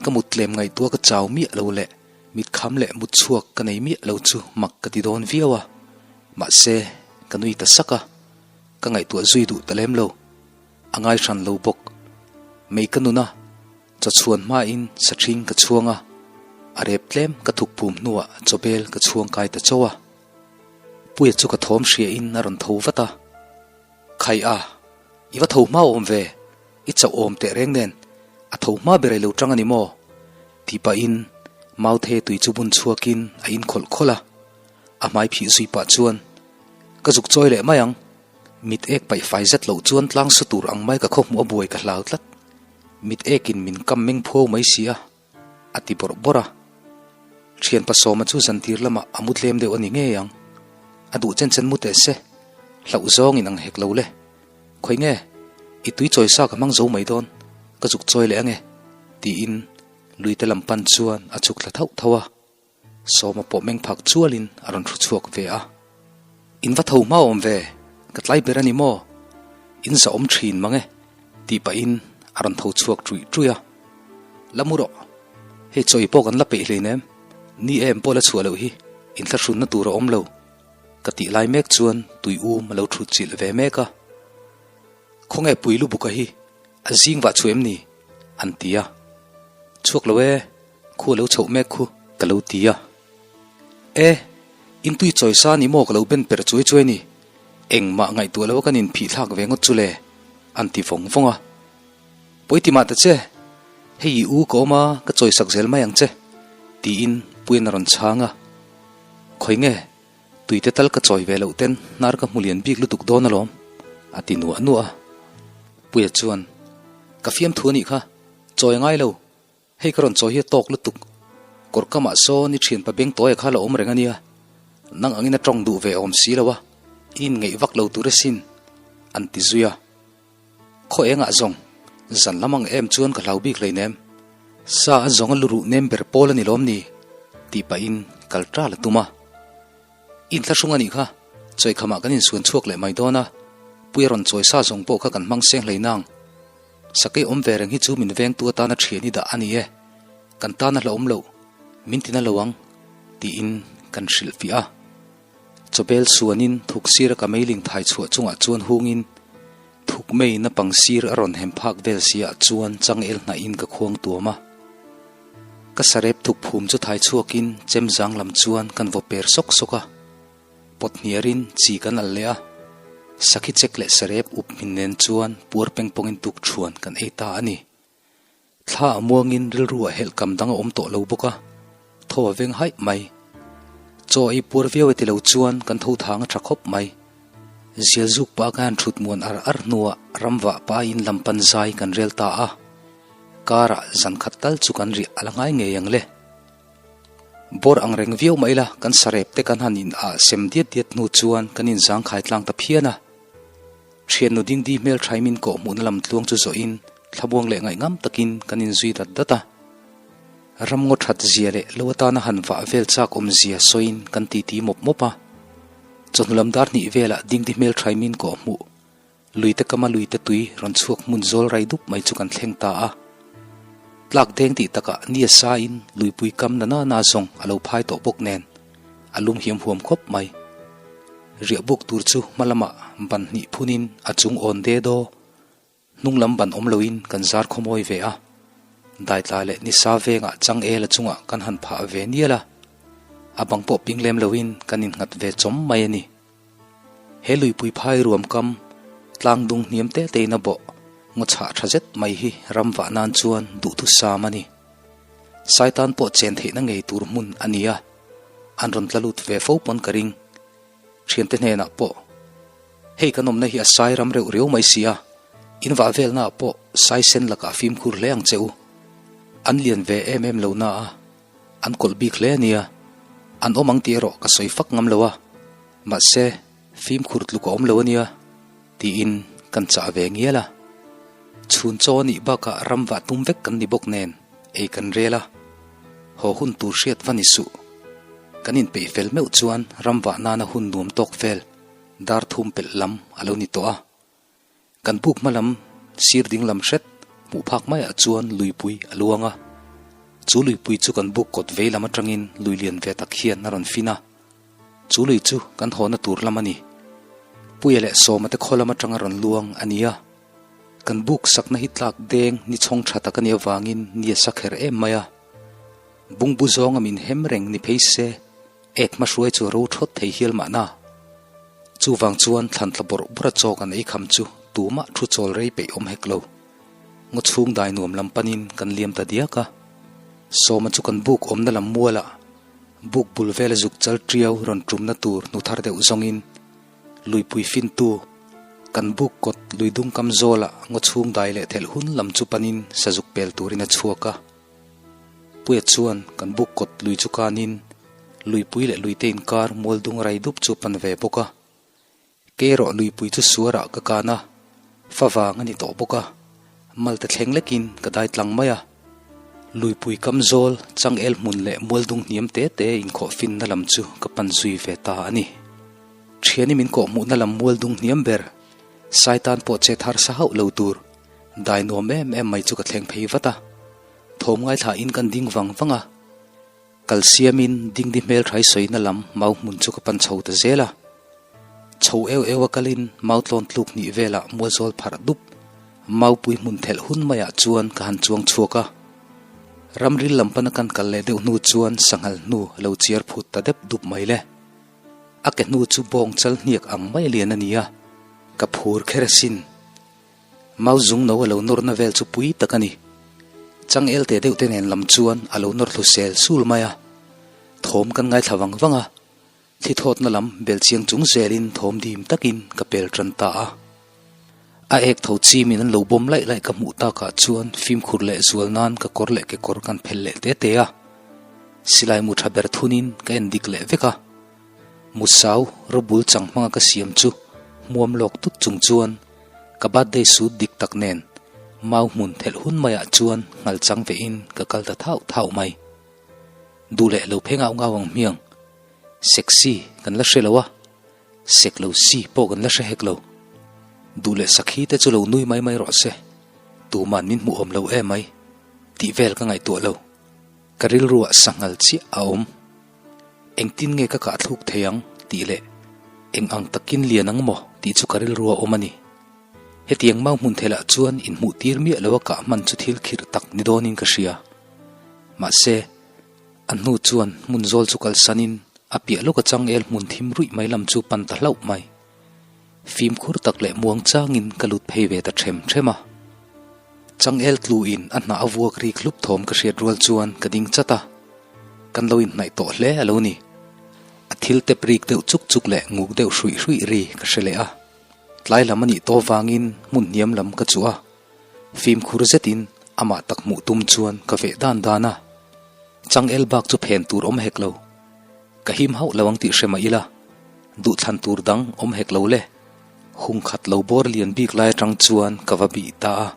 ka mut tlem ngaihtuah ka chau miah lo leh mitkham leh mut chhuak ka nei miah lo chu mak ka ti dawn viau a, mahse ka nui ta sak a, ka ngaihtuah zui duh ta lem lo, a ngai hran lo bawk. Mei ka nun a, chaw chhuan hmain sathring ka chhuang a, a rep tlem ka thuk phum hnuah chawbel ka chhuang kai ta chauh a. Puia chu ka thawm hriain a rawn tho vat a, Khai a, i va tho hma awm ve, i chauh awm teh reng nen, a tho hma ber ei lo tang a ni maw? Tih pahin Mauthe tui chu bun chhuakin a in khawlh khawlh a, a hmai phih zui pah chuan, Ka zuk chawi leh mai ang, mit ek paih fai zet loh chuan tlang su tur ang mai ka khaw hmuh a buai ka hlau tlat, mit ekin min kam meng phuau mai si a. A ti bawrh bawrh a. Thian pasawma chu zantir lamah a mu tlem deuh a ni ngei ang. A duh chen chen mu teh se, hlauh zawng in ang hek lo le. Khawi nge, i tui chawi sa ka hmang zo mai dawn, ka zuk chawi leh ange, tiin luite lam pan chuan a chhuk thla thauh thauh a. Sawma pawh meng phak chualin a rawn thu chhuak ve a. In va tho hma awm ve, ka tlai ber a ni maw? In za awm thin mang e, tih pahin a rawn tho chhuak ṭuih ṭuih a. La mu rawh, hei chawi pawh kan la peih hleinem, ni em pawh la chhuah loh hi, inthlahrunna tur a awm lo, ka tih lai mek chuan tui um a lo thut chilh ve mek a. Khawnge pui lubuka hi a zing vah chhuah em ni? an ti a. Chhuak lo e. Khu a lo chhoh mek khu ka lo ti a. E, in tui chawi sa ni maw ka lo ben per chuai chuai ni. Engmah ngaihtuah lo a kan inphih thlak ve ngawt chu le, an ti vawng vawng a. Pawi ti mah ta che, hei i u ka awm a ka chawi sak zel mai ang che, tiin Puian a rawn chhang a. Khawi nge, tuite tal ka chawi ve loh ten hnar ka hmu lian bik lutuk dawn alawm, a ti nuah nuah a. Puia chuan, Ka fiamthu a nih kha, chawi a ngai lo, Hei ka rawn chawi hi a tawk lutuk. Kawr kamah sawn i thianpa beng tawia kha la awm reng a nia. Nang angin a tawng duh ve awm si lo a, i inngeih vak lo tur asin, an ti zui a. Khaw engah zawng, zan lam ang em chuan ka hlau bik hleinem. Sa a zawng a luruh nem ber pawl a ni lawm ni? tih pahin kal tal a tum a. Inthlahrung a nih kha, chawikhamah kan insuan chhuak leh mai dawn a, Puia rawn chawi sa zawng pawh kha kan hmang seng hleinang. Sakei awm ve reng hi chu min vengtu atana thian i dah a ni e, kan tan a hlauhawm loh, min tina lo ang, tiin kan hrilh fiah a. Chawbel suanin thuk sira ka meiling thai chhuah chungah chuan hungin thuk mei napang sir a rawn hem phak vel siah chuan changel hnahin ka khuang tuam a. Ka sarep thuk phum chu thai chhuakin chem zang lam chuan kan vaw per sawk sawk a. Pawt hniarin chi kan al leh a, sakhi chek leh sarep up hmin nen chuan puar peng pawngin tuk thuan kan ei ta a ni. Thla a muangin rilru ah helh kam dang a awm tawh lo bawk a, tho a veng haih mai. Chaw ei puar viau e ti lo chuan kan tho thang a tha khawp mai. Zial zuk pah ka han thut muan ar ar hnuah ramvah pahin lam pan zai kan rel ta a, karah zan khat tal chu kan riah a la ngai ngei ang le. Bawr ang reng viau mah ila kan sarep te kan han in ah sem diat diat hnu chuan kan in zangkhai tlang ta phian a. Thiannu dingdi hmel thaim in kawh hmuhna lam tluang chu zawhin thlamuang leh ngaihngam takin kan in zui dat dat a. Ramngaw that zia leh lo atana han vah vel chak awm zia sawiin kan titi mawp mawp a. Chawhnu lam dar hnih velah dingdi hmel thaim in kawh hmuh Luite kama luite tui rawn chhuak hmun zawl rai dup mai chu kan thleng ta a. Tlak deng tih takah ni a sain luipui kam na na na zawng a lo phai tawh bawk nen a lum hiam huam khawp mai. Riah buk tur chu hma lamah ban hnih phunin a chung awn de daw hnung lam ban awm loin kan zar khawmawi ve a. Daitla leh nisa vengah changel a chungah kan han phah ve nial a. A bang pawh ping lem loin kan innghat ve chawm mai a ni. He luipui phai ruam kam tlang dung hniam te tein a bawh ngaw chhah tha zet mai hi ram vah nan chuan duhthusam a ni. Sai tan pawh chen theihna ngei tur hmun a ni a, an rawn tla lut ve fo pawn ka ring. Thiante hnenah pawh, Hei kan awmna hi a sai ram reuh riau mai si a, in vah velnaah pawh sai sen lakah fimkhur hle ang che u. An lian ve em em lo na a, an kawlh bik hle a nia. An awm ang tih erawh ka sawi fak ngam lo a, mahse fimkhur tluk a awm lo a nia, tiin kan chah ve ngial a. Chhun chaw a nih bakah ram vah tum vek kan ni bawk nen ei kan rel a, haw hun tur hriat va ni suh. Kan inpeih fel meuh chuan ram vah nana hun nuam tawk vel dar thum pelh lam a lo ni tawh a. Kan buk hma lam sir ding lam hret hmuh phak maiah chuan luipui a luang a. Chu luipui chu kan buk kawt vei lam atangin lui lian ve tak hian a rawn fin a. Chu lui chu kan hawna tur lam a ni. Puia leh Sawma te khaw lam atanga rawn luang a ni a. Kan buk sakna hi tlak deng ni chhawng tha tak a nih avangin ni a sa kher em mai a. Bungbu zawnga min hem reng ni phei se ek hmahruai chu a ro thawt thei hial mahna. Chuvang chuan thlan tla bawrh bawrh a chaw kan ei kham chu tumah thu chawl rei peih awm hek lo. Ngaw chhung dai nuam lam panin kan liam ta diak a. Sawma chu kan buk awmna lam mualah buk bul vela zuk chal tiau rawn tumna tur hnu thar deuh zawngin luipui fintu kan buk kawt lui dung kam zawlah ngaw chhung dai leh thelh hun lam chu panin sazuk pel turin a chhuak a. Puia chuan kan buk kawt lui chu kanin luipui leh luite inkar mual dung rai dup chu pan ve bawk a. Kei erawh luipui chu suarah ka kan a, fa vang a ni tawh bawk a, malte thleng lekin ka dai tlang mai a. Luipui kam zawl, changel hmun leh mual dung hniam te te inkhawh finna lam chu ka pan zui ve ta a ni. Thiani min kawh hmuhna lam mual dung hniam ber, Saitan pawh che thar sa hauh lo tur, dai nuam em em mai chu ka thleng phei vat a. Thawm ngaithla in kan ding vang vang a. Kal siamin dingdi hmelthai sawina lam mau hmun chu ka pan chho ta zel a. Chho eu eu a kalin mau tlawn tluk hnih velah mualzawl pharh dup maupui hmun thelh hun maiah chuan ka han chuang chhuak a. Ramril lam pana kan kal leh deuh hnu chuan sanghal hnu a lo chiar phut ta dep dup mai le. A ke hnu chu bawng chal hniak ang mai lian a ni a, ka phur kher asin. Mau zung no a lo nawrna vel chu pui tak a ni. Changel te deuh te nen lam chuan a lo nawr thlu sel sul mai a. Thawm kan ngaithla vang vang a, thli thawtna lam bel chiang chung zelin thawm dim takin ka pel tan ta a. A ek tho chimin an lo bawm laih laih ka hmuh takah chuan fimkhur leh zual nan ka kawr leh kekawr kan phelh leh te te a. Silai mu tha ber thunin ka en dik leh vek a. Musau rawbul chang hmanga ka siam chu hmuam lawk tut chung chuan ka birthday suit dik tak nen mau hmun thelh hun maiah chuan nghal chang vehin ka kal ta thauh thauh mai. Duh leh lo phei ngau ngau ang hmiang. Sexy kan la hre lo a, sek lo si pawh kan la hre hek lo. Duh leh sakhi te chu lo nui mai mai rawh se, tuman min hmuh awm lo em mai tih vel ka ngaihtuah lo. Ka rilruah sanghal chiah a awm. Engtin nge ka kah thluk thei ang tih leh eng ang takin lian ang maw tih chu ka rilru a awm a ni. Hetiang mau hmun thelah chuan inhmuh tir miah lo a kah hman chu thil khirh tak ni dawnin ka hria. Mahse, a hnu chuan hmun zawl chu kalsanin a piah lawk a changel hmun thim ruih mai lam chu pan ta hlauh mai. Fimkhur tak leh muang changin ka lut phei ve ta ṭhem ṭhem a. Changel tluin a hnah a vuak rik hlup thawm ka hriat rual chuan ka ding chat a, kan lo inhnaih tawh hle a lo ni. A thil tep rik deuh chuk chuk leh nguk deuh hruih hruih ri ka hre leh a. Tlai lam a nih tawh vangin hmun hniam lam ka chuh a, fimkhur zetin amah tak hmuh tum chuan ka veh dan dan a. Changel bak chu phen tur awm hek lo. Ka him hauh lo ang tih hre mah ila, duhthlan tur dang awm hek lo le. Hung khat lo bawr lian bik lai atang chuan ka va bih ta a.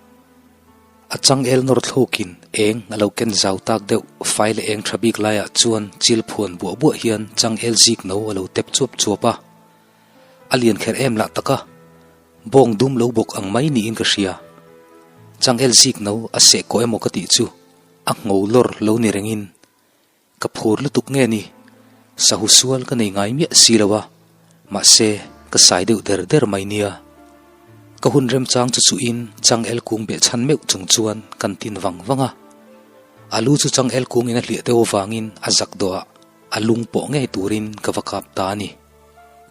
A changel nawr thlukin eng a lo ken zau tak deuh fai leh eng tha bik laiah chuan chil phuan buah buah hian changel zik no a lo tep chuap chuap a. A lian kher em lah tak a, bawng dum lo bawk ang mai niin ka hria. Changel zik no a seh kawh emaw ka tih chu a ngho lawr lo ni rengin Ka phur lutuk nge ni? Sahu sual ka nei ngai miah si lo a, mahse ka sai deuh der der mai nia. Ka hun remchang chu chuhin changel kung beh chhan meuh chung chuan kan tin vang vang a. A lu chu changel kungin a hliah deuh avangin a zak dawhah a lung pawh ngei turin ka va kap ta a ni.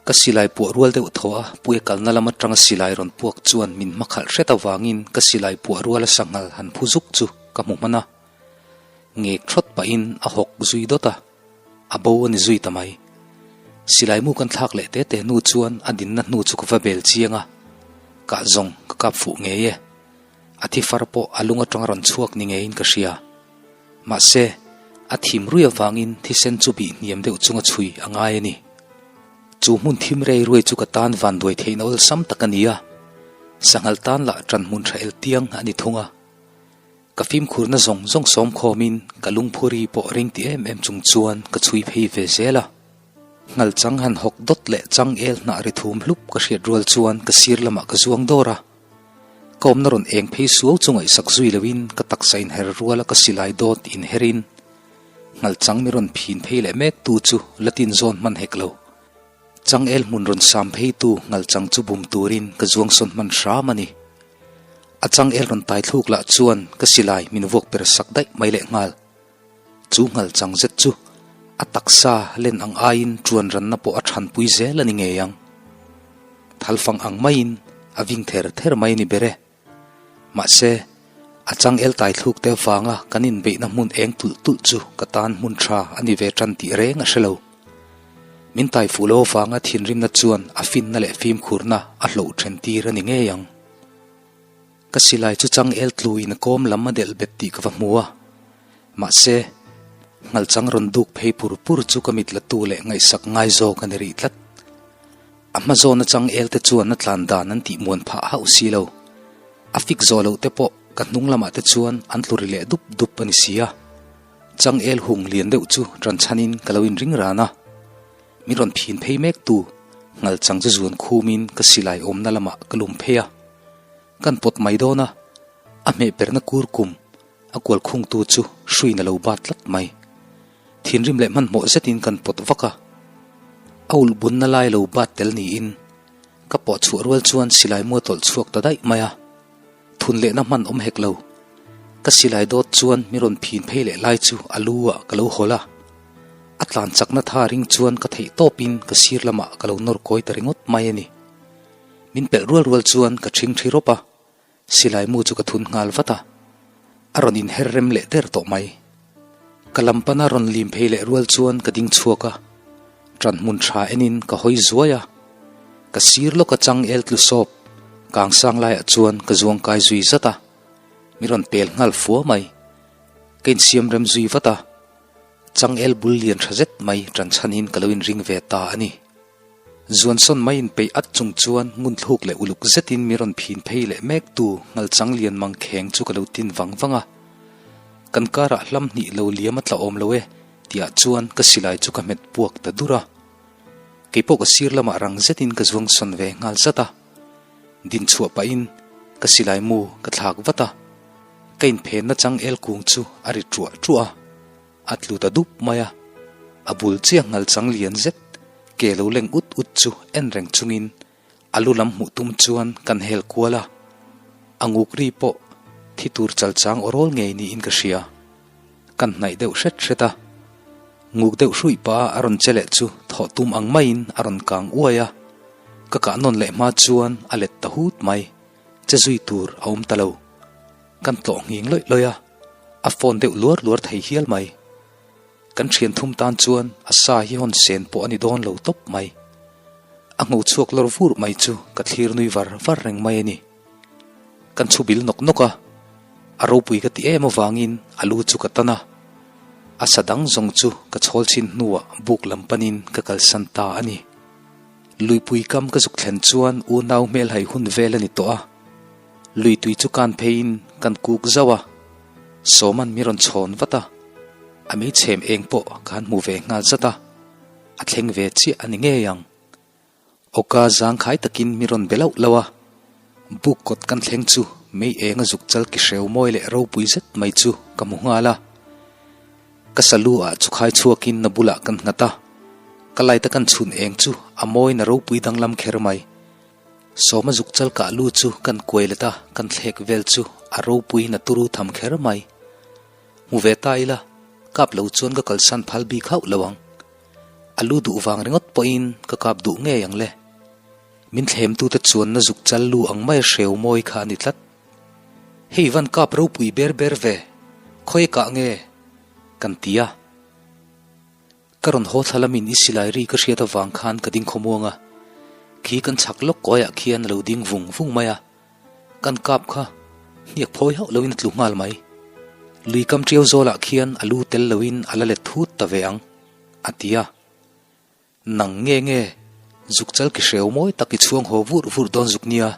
Ka silai puah rual deuh thaw a, Puia kalna lam atanga silai rawn puak chuan min hmakhalh hret avangin ka silai puah ruala sanghal han phu zuk chu ka hmu hman a. Ngek thawt pahin a hawk zui dawt a, a bo a ni zui ta mai. Silai mu kan thlak leh te te hnu chuan a dinna hnu chu ka va bel chiang a, kah zawng ka kap fuh ngei e. A thi far pawh a lung atanga rawn chhuak ni ngeiin ka hria. Mahse, a thim rui avangin thisen chu bih hniam deuh chunga chhui a ngai a ni. Chu hmun thim rei ruai chu ka tan van duai theihna awlsam tak a ni a, sanghal tan lah ṭan hmun ṭha el tiang a ni thung a. Ka fimkhurna zawng zawng sawm khawmin ka lungphuri pawh ring ti em em chung chuan ka chhui phei ve zel a. Nghal chang han hawk dawt leh chang el hnah ri thum hlup ka hriat rual chuan ka sir lamah ka zuang dawr a. Ka awmna rawn eng phei suau chu ngaihsak zui loin ka taksa inher ruala ka silai dawt inherin nghal chang mi rawn phin phei leh mek tu chu la tin zawn hman hek lo. Changel hmun rawn sam phei tu nghal chang chu bum turin ka zuang sawn hman hram a ni. A changel rawn tai thluk lah chuan ka silai min vuak per sak daih mai leh nghal. Chu nghal chang zet chu a taksa len ang aiin ṭuan ranna pawh a ṭhanpui zel a ni ngei ang. Thalfang ang maiin a ving ther ther mai a ni ber e. Mahse, a changel tai thluk te avanga kan inbeihna hmun eng tulh tulh chu ka tan hmun tha a ni ve tan tih reng a hre lo. Min tai fuh lo avanga thinrimna chuan a finna leh fimkhurna a hloh then tir a ni ngei ang. Ka silai chu changel tluin a kawm lam a delh bet tih ka va hmu a. Mahse, nghalchang rawn duk phei pur pur chu ka mit la tu leh ngaihsak ngai zawk a ni rih tlat. A hma zawn atang el te chuan a tlan dan an tih muan phah hauh si lo. A fik zawh loh te pawh ka hnung lamah te chuan an tlu ri leh dup dup a ni si a. Changel hung lian deuh chu ṭan chhanin ka lo inring ran a. Min rawn phin phei mek tu ngal chang chu zuan khumin ka silai awmna lamah ka lum phei a. Kan pawt mai dawn a, a hmeh perna kur kum a kual khungtu chu hruiin a lo bat tlat mai. Thinrim leh hmanhmawh zetin kan pawt vak a, a ulh bunna lai lo bat tel niin ka pawh chhuah rual chuan silai mu a tawlh chhuak ta daih mai a, thun lehna hman awm hek lo. Ka silai dawt chuan mi rawn phin phei leh lai chu a lu ah ka lo hawl a, a tlan chakna tha ring chuan ka theih tawpin ka sir lamah ka lo nawr kawi ta ringawt mai a ni. Min pelh rual rual chuan ka ṭhing ṭhi rawp a, Silai mu chu ka thun nghal vat a, a rawn inher rem leh der tawh mai. Ka lam pana rawn lim phei leh rual chuan ka ding chhuak a, ṭan hmun ṭha enin ka hawi zuai a, ka sir lawka changel tlu sawp kang sang laiah chuan ka zuang kai zui zat a, mi rawn pel nghal fua mai. Ka insiam rem zui vat a, changel bul lian ṭha zet mai ṭan chhanin ka lo inring ve ta a ni. Zuansawn mai inpeih at chung chuan ngunthluk leh uluk zetin mi rawn phin phei leh mek tu Nghalchang lian mang kheng chu ka lo tin vang vang a. Kan karah hlam hnih lo liam a tla awm lo e tihah chuan ka silai chu ka hmet puak ta dur a. Keipawh ka sir lamah rang zetin ka zuangsawn ve nghal zat a. Din chhuah pahin ka silai mu ka thlak vat a. Ka inphenna chang el kung chu a ri ṭuah ṭuah a. A tlu ta dup mai a, a bul chiah nghal chang lian zet ke lo leng ut ut chu en reng chungin a lu lam hmuh tum chuan kan hel kual a, a nguk ri pawh thi tur chal chang aw rawl ngei niin ka hria. Kan hnaih deuh hret hret a, nguk deuh hruih pah a a rawn che leh chu thawh tum ang maiin a rawn kang uai a, ka kah nawn leh hma chuan a let ta hut mai, che zui tur a awm ta lo. Kan tlawh nghing lawih lawih a. A phone deuh luar luar thei hial mai. Kan thian thum tan chuan a sa hi hawn sen pawh a ni dawn lo tawp mai. A ngho chhuak lawr vur mai chu ka thlir nui var var reng mai a ni. Kan chhu bil nawk nawk a, a ropui ka ti em avangin a lu chu ka tan a. A sa dang zawng chu ka chhawl chhin hnuah buk lam panin ka kalsan ta a ni. Luipui kam ka zuk thlen chuan unau hmelhai hun vel a ni tawh a. Lui tui chu kan pheiin kan kuk zauh a, Sawman mi rawn chhawn vat a, a meichhem eng pawh ka han hmu ve nghal zat a, a thleng ve chiah a ni ngei ang. Awka zangkhai takin mi rawn be lauh lauh a, buk kawt kan thleng chu mei eng a zuk chal ki hreu mawi leh ropui zet mai chu ka hmu nghal a. Ka salu ah chu khai chhuakin na bulah kan nghat a, ka light a kan chhun eng chu a mawiin a ropui danglam kher mai. Sawma zuk chal kah lu chu kan kuai let a, kan thlek vel chu a ropuiin a turu tham kher mai. Hmu ve ta ila, kap lo chuan ka kalsan phal bik hauh lo ang. A lu duh vang ringawt pawhin ka kap duh ngei ang le. Min thlemtute chuanna zuk chal lu ang mai a hreu mawi kha a ni tlat. Hei van kap ropui ber ber ve, khawi kah nge? Kan ti a. Ka rawn haw thla lamin i silai ri ka hriat avang khan ka ding khawmuang a, khi kan chhak lawk kawiah khian a lo ding vung vung mai a, kan kap kha hniak phawi hauh loin a tlu nghal mai. Lui kam ṭiau zawlah khian a lu tel loin a la let thut ta ve ang, a ti a. Nang nge nge, zuk chal ki hreu mawi tak i chhuang haw vur vur dawn zuk nia,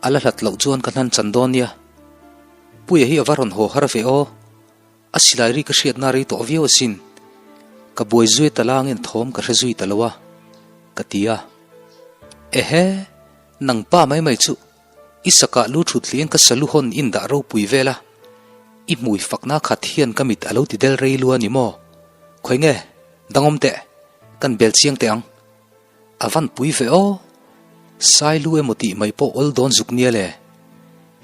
a la hlat loh chuan ka hnan chan dawn nia. Puia hi a va rawn haw har ve aw. A silai ri ka hriatna rei tawh viau asin. Ka buai zui ta langin thawm ka hre zui ta lo a, ka ti a. Ehe, nang pa mai mai chu i sakah lu thut hliin ka salu hawn in dah ropui vel a, i hmui fakna khat hian ka mit a lo ti del rei lu a ni maw? Khawi nge, dangawm teh, kan bel chiang teh ang. A van pui ve aw! Sai lu emaw tih mai pawh awl dawn zuk nia le.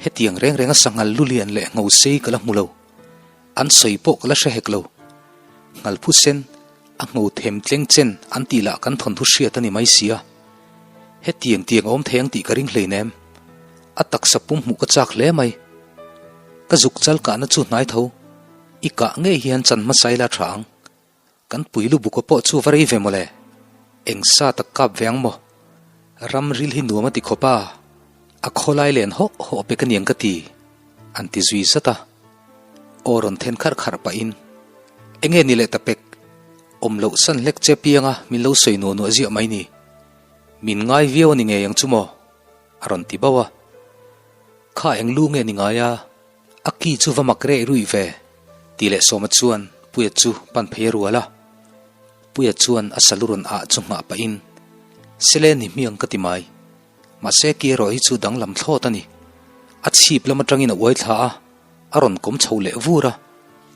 Hetiang reng renga sanghal lu lian leh ngho sei ka la hmu lo. An sawi pawh ka la hre hek lo. Nghal phu sen, a ngho them tleng chen an tih lah kan thawnthu hriat a ni mai sia. Hetiang tiang a awm thei ang tih ka ring hleinem. A taksa pum hmuh ka chak hle mai. Ka zuk chal kahna chu hnai tho. I kah ngei hian chan hmasa ila tha ang. Kan pui lubuka pawh chu va rei ve mawle. Eng sa tak kap ve ang maw? Ram ril hi nuam a ti khawp a, a khawlai len hawh hawh pek a niang ka ti, an ti zui zat a. Aw rawn then kharh kharh pahin, Enge ni leh ta pek? Awm loh san hlek che pianga min lo sawi nuah nuah ziah mai ni. Min ngai viau a ni ngei ang chu maw? A rawn ti bauh a. Kha eng lu nge ni ngai a? A ki chu va mak reh ruih ve, tih leh Sawma chuan Puia chu pan phei a rual a. Puia chuan a salu rawn ah chu nghah pahin, Sele ni hmiang ka ti mai. Mahse ki erawh hi chu danglam thlawt a ni. A chhip lam atangin a uai thla a, a rawn kawm chho leh vur a.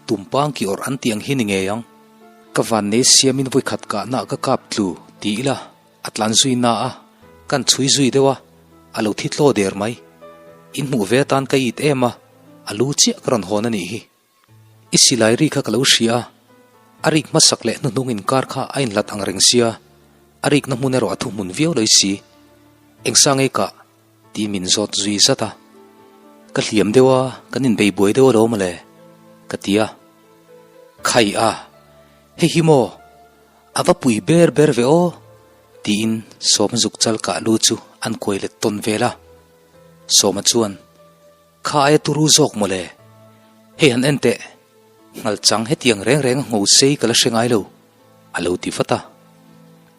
Tumpang ki awrh an tih ang hi ni ngei ang. Ka vannei siamin vawikhat kahna ka kap tlu, ti ila. A tlan zui na a, kan chhui zui deuh a, a lo thi tlaw der mai. In hmuh ve atan ka it em a, a lu chiah ka rawn hawn a nih hi. I silai ri kha ka lo hria a, a rik hmasak leh hnuhnung inkar kha a inhlat ang reng sia, a rikna hmun erawh a thuhmun viau loi si. Engsa ngei kah? Tih min zawt zui zat a. Ka hliam deuh a, kan inbei buai deuh alawm mawle, ka ti a. Khai a, hei hi maw? A va pui ber ber ve aw! tiin Sawma zuk chal kah lu chu an kuai let tawn vel a. Sawma chuan, Kha aia turu zawk mawle! Hei han en teh! Nghal chang hetiang reng reng a ngho sei ka la hre ngai lo, a lo ti vat a.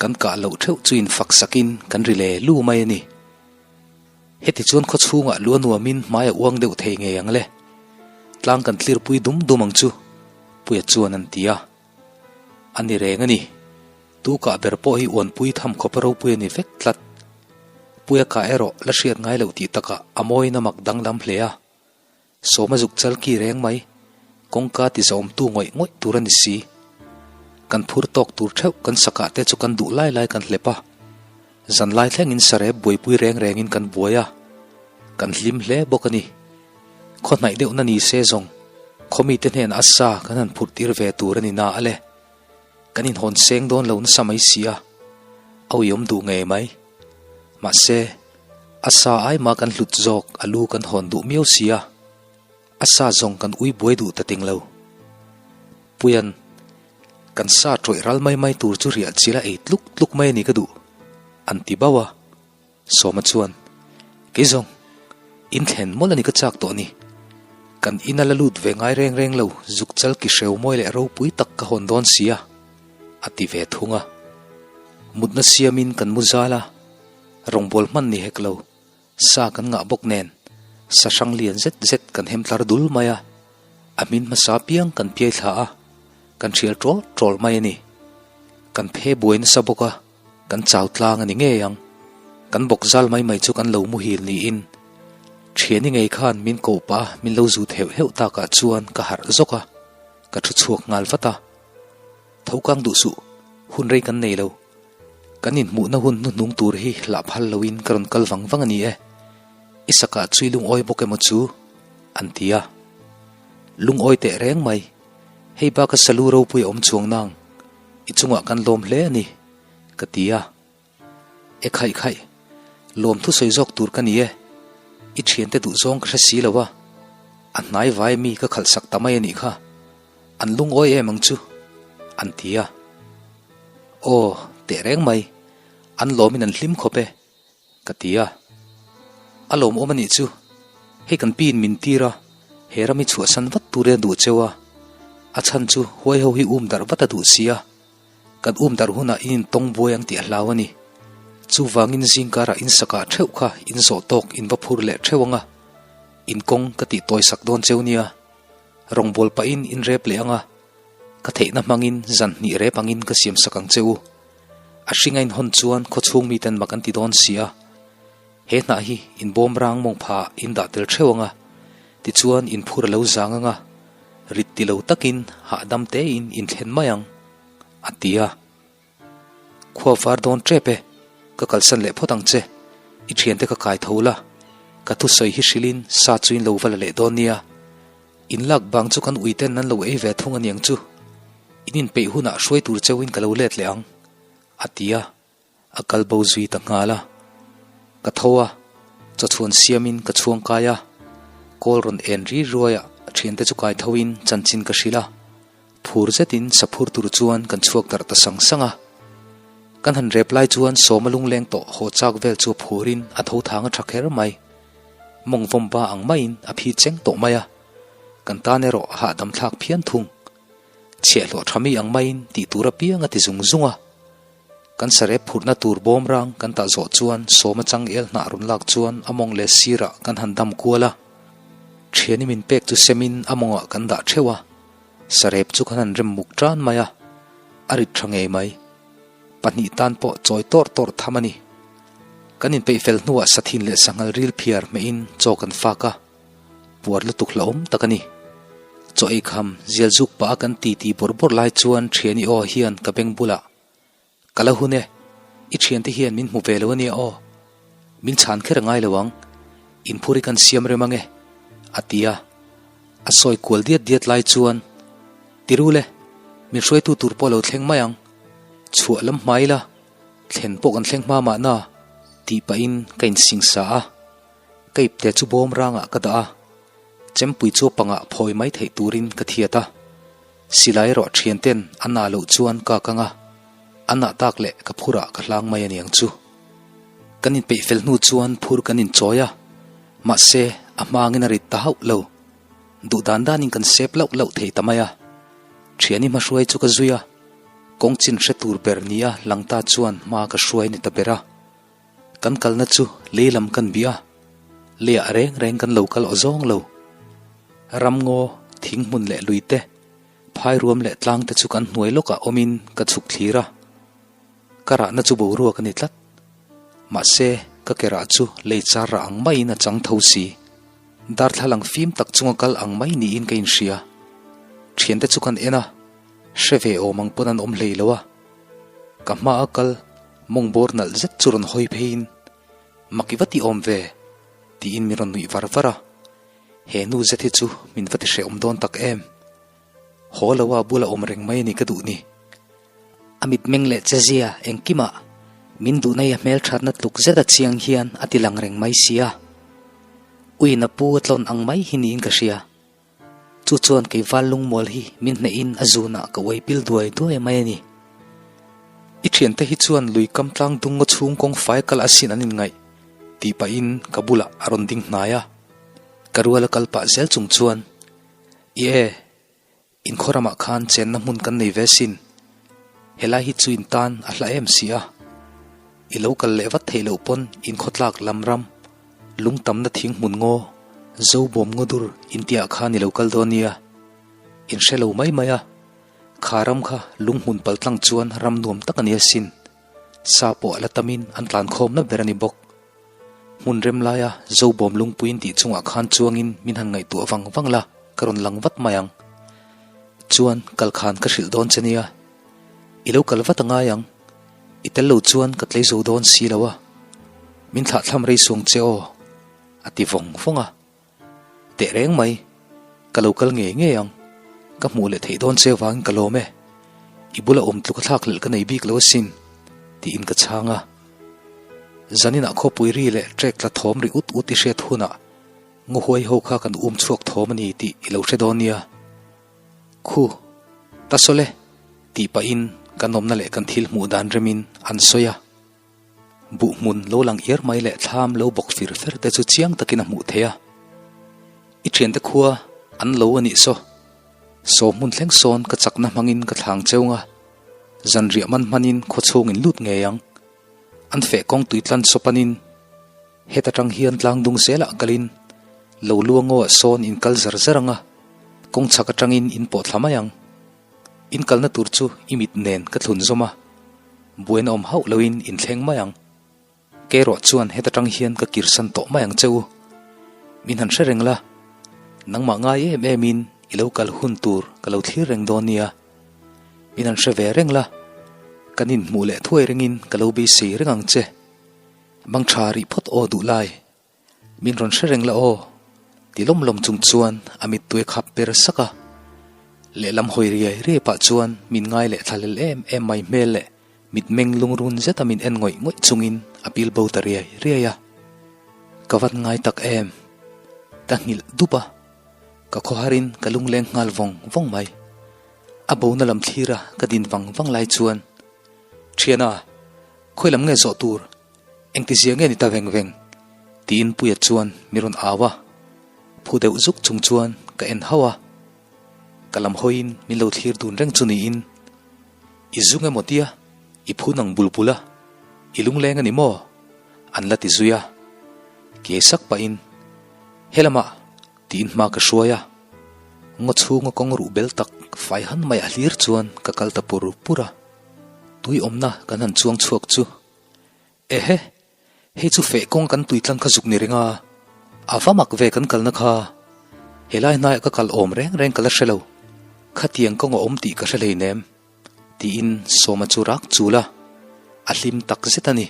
Kan kah loh theuh chu infak sakin kan ri le lu mai a ni. Heti chuan khaw chhungah lu a nuamin hmai a uang deuh thei ngei ang le. Tlang kan tlirpui dum dum ang chu, Puia chuan an ti a. A ni reng a ni. Tu kah ber pawh hi uanpui tham khawp a ropui a ni vek tlat. Puia kah erawh la hriat ngai loh tih takah a mawiin a mak danglam hle a. Sawma zuk chal ki reng mai, kawngka ti zawmtu ngawih ngawih tur a ni si. Kan phur tawk tur theuh kan sakah te chu kan duh lai lai kan hlep a. Zanlai thlengin sarep buaipui reng rengin kan buai a, kan hlim hle bawk a ni. Khaw hnaih deuhna ni se zawng, khaw mite hnenah a sa kan han phurh tir ve tur a ni na a le. Kan inhawn seng dawn lo nasa mai si a, a uiawm duh ngei mai. Mahse, a sa ai mah kan hlut zawk a lu kan hawn duh miau si a, a sa zawng kan ui buai duh ta ting lo. Puian, Kan sa tawih ral mai mai tur chu riah chil a ei tluk tluk mai a ni ka duh, an ti bauh a. Sawma chuan, Kei zawng, in thlen mawlh a ni ka chak tawh ni. Kan ina la lut ve ngai reng reng lo, zuk chal ki hreu mawi leh ropui tak ka hawn dawn si a, a ti ve thung a. Mutna siamin kan mu zal a, rawngbâwl hman ni hek lo. Sa kan ngah bawk nen, sa hrang lian zet zet kan hem tlar dul mai a, a hmin hmasa piang kan piai thla a, kan hrial ṭawl ṭawl mai a ni. Kan phe buai nasa bawk a, kan chau tlang a ni ngei ang. Kan bawk zal mai mai chu kan lo muhil niin, ṭhiani ngei khan min koh pah a, min lo zut heuh heuh takah chuan ka harh zawk a, ka ṭhu chhuak nghal vat a. Tho kang duh suh, hun rei kan nei lo. Kan inhmuhna hun hnuhnung tur hi hlah phal loin ka rawn kal vang vang a ni e. I sakah chui lungawi bawk emaw chu? an ti a. Lungawi teh reng mai. Hei baka salu ropui a awm chuang nang. I chungah kan lawm hle a ni, ka ti a. E khaih khaih, lawm thusawi zawk tur ka ni e. I thiante duhzawng ka hre si lo a, a hnai vai mi ka khalhsak ta mai a nih kha. An lungawi em ang chu, an ti a. Aw, teh reng mai, an lawmin an hlim khawp e, ka ti a. A lawmawm a nih chu, hei kan piin min tir a, he ram hi chhuahsan vat turin a duh cheu a, a chhan chu huai ho hi um darh vat a duh si a, kan um darh hunah in intawng buai ang tih a hlau a ni. Chuvangin zingkarah in sakah theuh kha in zawh tawk in va phur leh theuh ang a, in kawng ka tih tawi sak dawn cheu nia. Rawngbâwl pahin in rep leh ang a, ka theihna hmangin zan hnih rep angin ka siam sak ang che u. A hring a inhawn chuan khawchhung miten mak an ti dawn si a. He hnah hi in bawm rang mawng pha in dah tel theuh ang a, tichuan in phur a lo zang ang a, rit ti lo takin hahdam tein in thlen mai ang, a ti a. Khua var dawn tep e, ka kalsan leh phawt ang che, i thiante ka kai tho la, ka thusawi hi hrilhin sa chu in lo va la leh dawn nia. In lak bang chu kan uiten an lo ei ve thung aniang chu, in inpeih hunah hruai tur cheuhin ka lo let leh ang, a ti a, a kal bo zui ta nghal a. Ka tho a, chawchhuan siamin ka chhuang kai a, kawl rawn en ri ruaiah thiante chu kai thoin chanchin ka hrilh a. Phur zetin saphur tur chuan kan chhuak darh ta sang sang a. Kan han rep lai chuan Sawma lungleng tawh haw chak vel chu a phurin a tho thang a tha kher mai. Mawng vawm ba ang maiin a phi cheng tawh mai a. Kan tan erawh a hahdam thlak phian thung. Chhiahhlawh tha mi ang maiin tih tur apiang a ti zung zung a. Kan sarep phurhna tur bawm rang kan tah zawh chuan Sawma changel hnah rawn lak chuan a mawng leh sirah kan han dam kual a. Thiani min pek chu semin a mawngah kan dah theuh a. Sarep chu kan han rem muk tan mai a, a rit tha ngei mai. Pahnih tan pawh chawi tawrh tawrh tham a ni. Kan inpeih fel hnuah sathin leh sanghal ril phiar hmehin chaw kan fak a, puar lutuk hlauhawm tak a ni. Chaw ei kham zial zuk pah a kan titi bawrh bawrh lai chuan thiani aw hian ka beng bulah, Ka la hun e, i thiante hian min hmu ve lo ania aw. Min chhan kher a ngai lo ang, inphur hi kan siam rem ange, a ti a. A sawi kual diat diat lai chuan, Ti rul e, min hruaitu tur pawh a lo thleng mai ang. Chhuah lam hma ila, thlen pawh kan thleng hma mahna, tih pahin ka insingsa a. Ka ipte chu bawm rangah ka dah a, chempui chu a pangah phawi mai theih turin ka thiat a. Silai erawh thianten a nah loh chuan ka kang a, a nah tak leh ka phurah ka hlang mai aniang chu. Kan inpeih fel hnu chuan phur kan inchawi a, mahse a hmangin a rit ta hauh lo. Duh dan danin kan sep lauh lauh thei ta mai a. Thiani hmahruai chu ka zui a, kawng chin hre tur ber nia lang ta chuan hma ka hruai ni ta ber a. Kan kalna chu lei lam kan bih a, leiah reng reng kan lo kal aw zawng lo. Ramngaw, thing hmun leh lui te, phai ruam leh tlang te chu kan hnuai lawkah awmin ka chhuk thlir a. Ka rahna chu boruak a ni tlat. Mahse, ka ke rah chu lei char rah ang maiin a chang tho si. Darthlalang fim tak chunga kal ang mai niin ka inhria. Thiante chu kan en a, hre ve awm ang pawn an awm hlei lo a. Ka hma a kal mawng bawr nalh zet chu rawn hawi pheiin, Mak i va ti awm ve? tiin min rawn nuih var var a. He nu zet hi chu min va ti hrehawm dawn tak em? Haw lo a bula awm reng mai a ni ka duh ni. A mitmeng leh chezia engkimah min duhna i a hmelthatna tluk zet a chiang hian a ti lang reng mai si a. Uiin a pu a tlawn ang mai hi niin ka hria. Chu chuan kei val lungmual hi min hnehin a zunah ka uai pil duai duai mai a ni. I thiante hi chuan lui kam tlang dung ngaw chhung kawng fai kal asin an inngaih tih pahin ka bulah a rawn ding hnai a. Ka ruala kal pah zel chung chuan, I e, inkhaw ramah khan chenna hmun kan nei ve sin. Helai hi chu in tan a hla em si a. I lo kal leh vat theih loh pawn in khawtlak lam ram, lung tamna thing hmun ngaw, zo bawm ngaw dur intiah khan i lo kal dawn nia. In hre lo mai mai a, kha ram kha lung hmun pal tlang chuan ram nuam tak a ni asin. Sa pawh a la tamin an tlan khawmna ber a ni bawk. Hmun rem laia zo bawm lungpui intih chungah khan chuangin min han ngaihtuah vang vang la, ka rawn lang vat mai ang. Chuan kal khan ka hrilh dawn che nia. I lo kal vat a ngai ang. I tel lo chuan ka tlei zo dawn si lo a, min thlahthlam rei suang che aw, a ti vawng vawng a. Teh reng mai, ka lo kal ngei ngei ang, ka hmuh leh theih dawn che vangin ka lawm e, i bula awm tluk a thlak hlelh ka nei bik lo asin, tiin ka chhang a. Zaninah khawpui ri leh trek tla thawm ri ut ut i hriat hunah Ngawhuai ho kha kan um chhuak thawm a ni tih i lo hre dawn nia. Khu! Ta sawl e, tih pahin kan awmna leh kan thil hmuh dan remin an sawi a. Buh hmun lo lang iar mai leh thlam lo bawk fir fer te chu chiang takin a hmuh theih a. I thiante khua an lo a nih saw. Saw hmun thleng sawn ka chakna hmangin ka thlang cheu nga. Zanriah man hmanin khaw chhungin lut ngei ang. An feh kawng tui tlan saw panin heta tang hian tlang dung zelah kalin lo luangaw ah sawn in kal zar zar ang a, kawng chhak atangin in pawh thla mai ang. In kalna tur chu i mit nen ka thlun zawm a, buaina awm hauh loin in thleng mai ang. Kei erawh chuan heta tang hian ka kirsan tawh mai ang che u. Min han hre reng la, nangmah ngai em em in i lo kal hun tur ka lo thlir reng dawn nia. Min han hre ve reng la, kan inhmuh leh thuai ringin ka lo beisei reng ang che. Mang tha rih phawt aw duh lai. Min rawn hre reng la aw, ti lawm lawm chung chuan a mittui a khap per sak a. Lehlam hawi riai riai pah chuan min ngai leh thlalel em em mai hmel leh mitmeng lungrun zeta min en ngawih ngawih chungin a pil bo ta riai riai a. Ka vat ngai tak em? Ka nghilh dup a, ka khawharin ka lungleng nghal vawng vawng mai. A bona lam thlira ka din vang vang lai chuan, Thiana, khawi lam nge zawh tur? Engtizia nge ni ta veng veng? Tiin Puia chuan mi rawn au a. Phu deuh zuk chung chuan ka en hauh a. Ka lam hawiin min lo thlir dun reng chu niin, I zung emaw tia? I phu nang bul bul a, i lungleng a ni maw? An la ti zui a. Kiai sak pahin, Helamah! Tiin hma ka hruai a. Ngaw chhunga kawng ruh bel tak fai han mai a hlir chuan ka kal ta pur pur a. Tui awmna kan han chuang chhuak chu Ehe! Hei chu feh kawng kan tui tlang kha zuk ni reng a, a va mak ve kan kalna kha. Helai hnaiah ka kal awm reng reng ka la hre lo, khatiang kawng a awm tih ka hre hleinem, tiin Sawma chu rak chul a, a hlim tak zet a ni.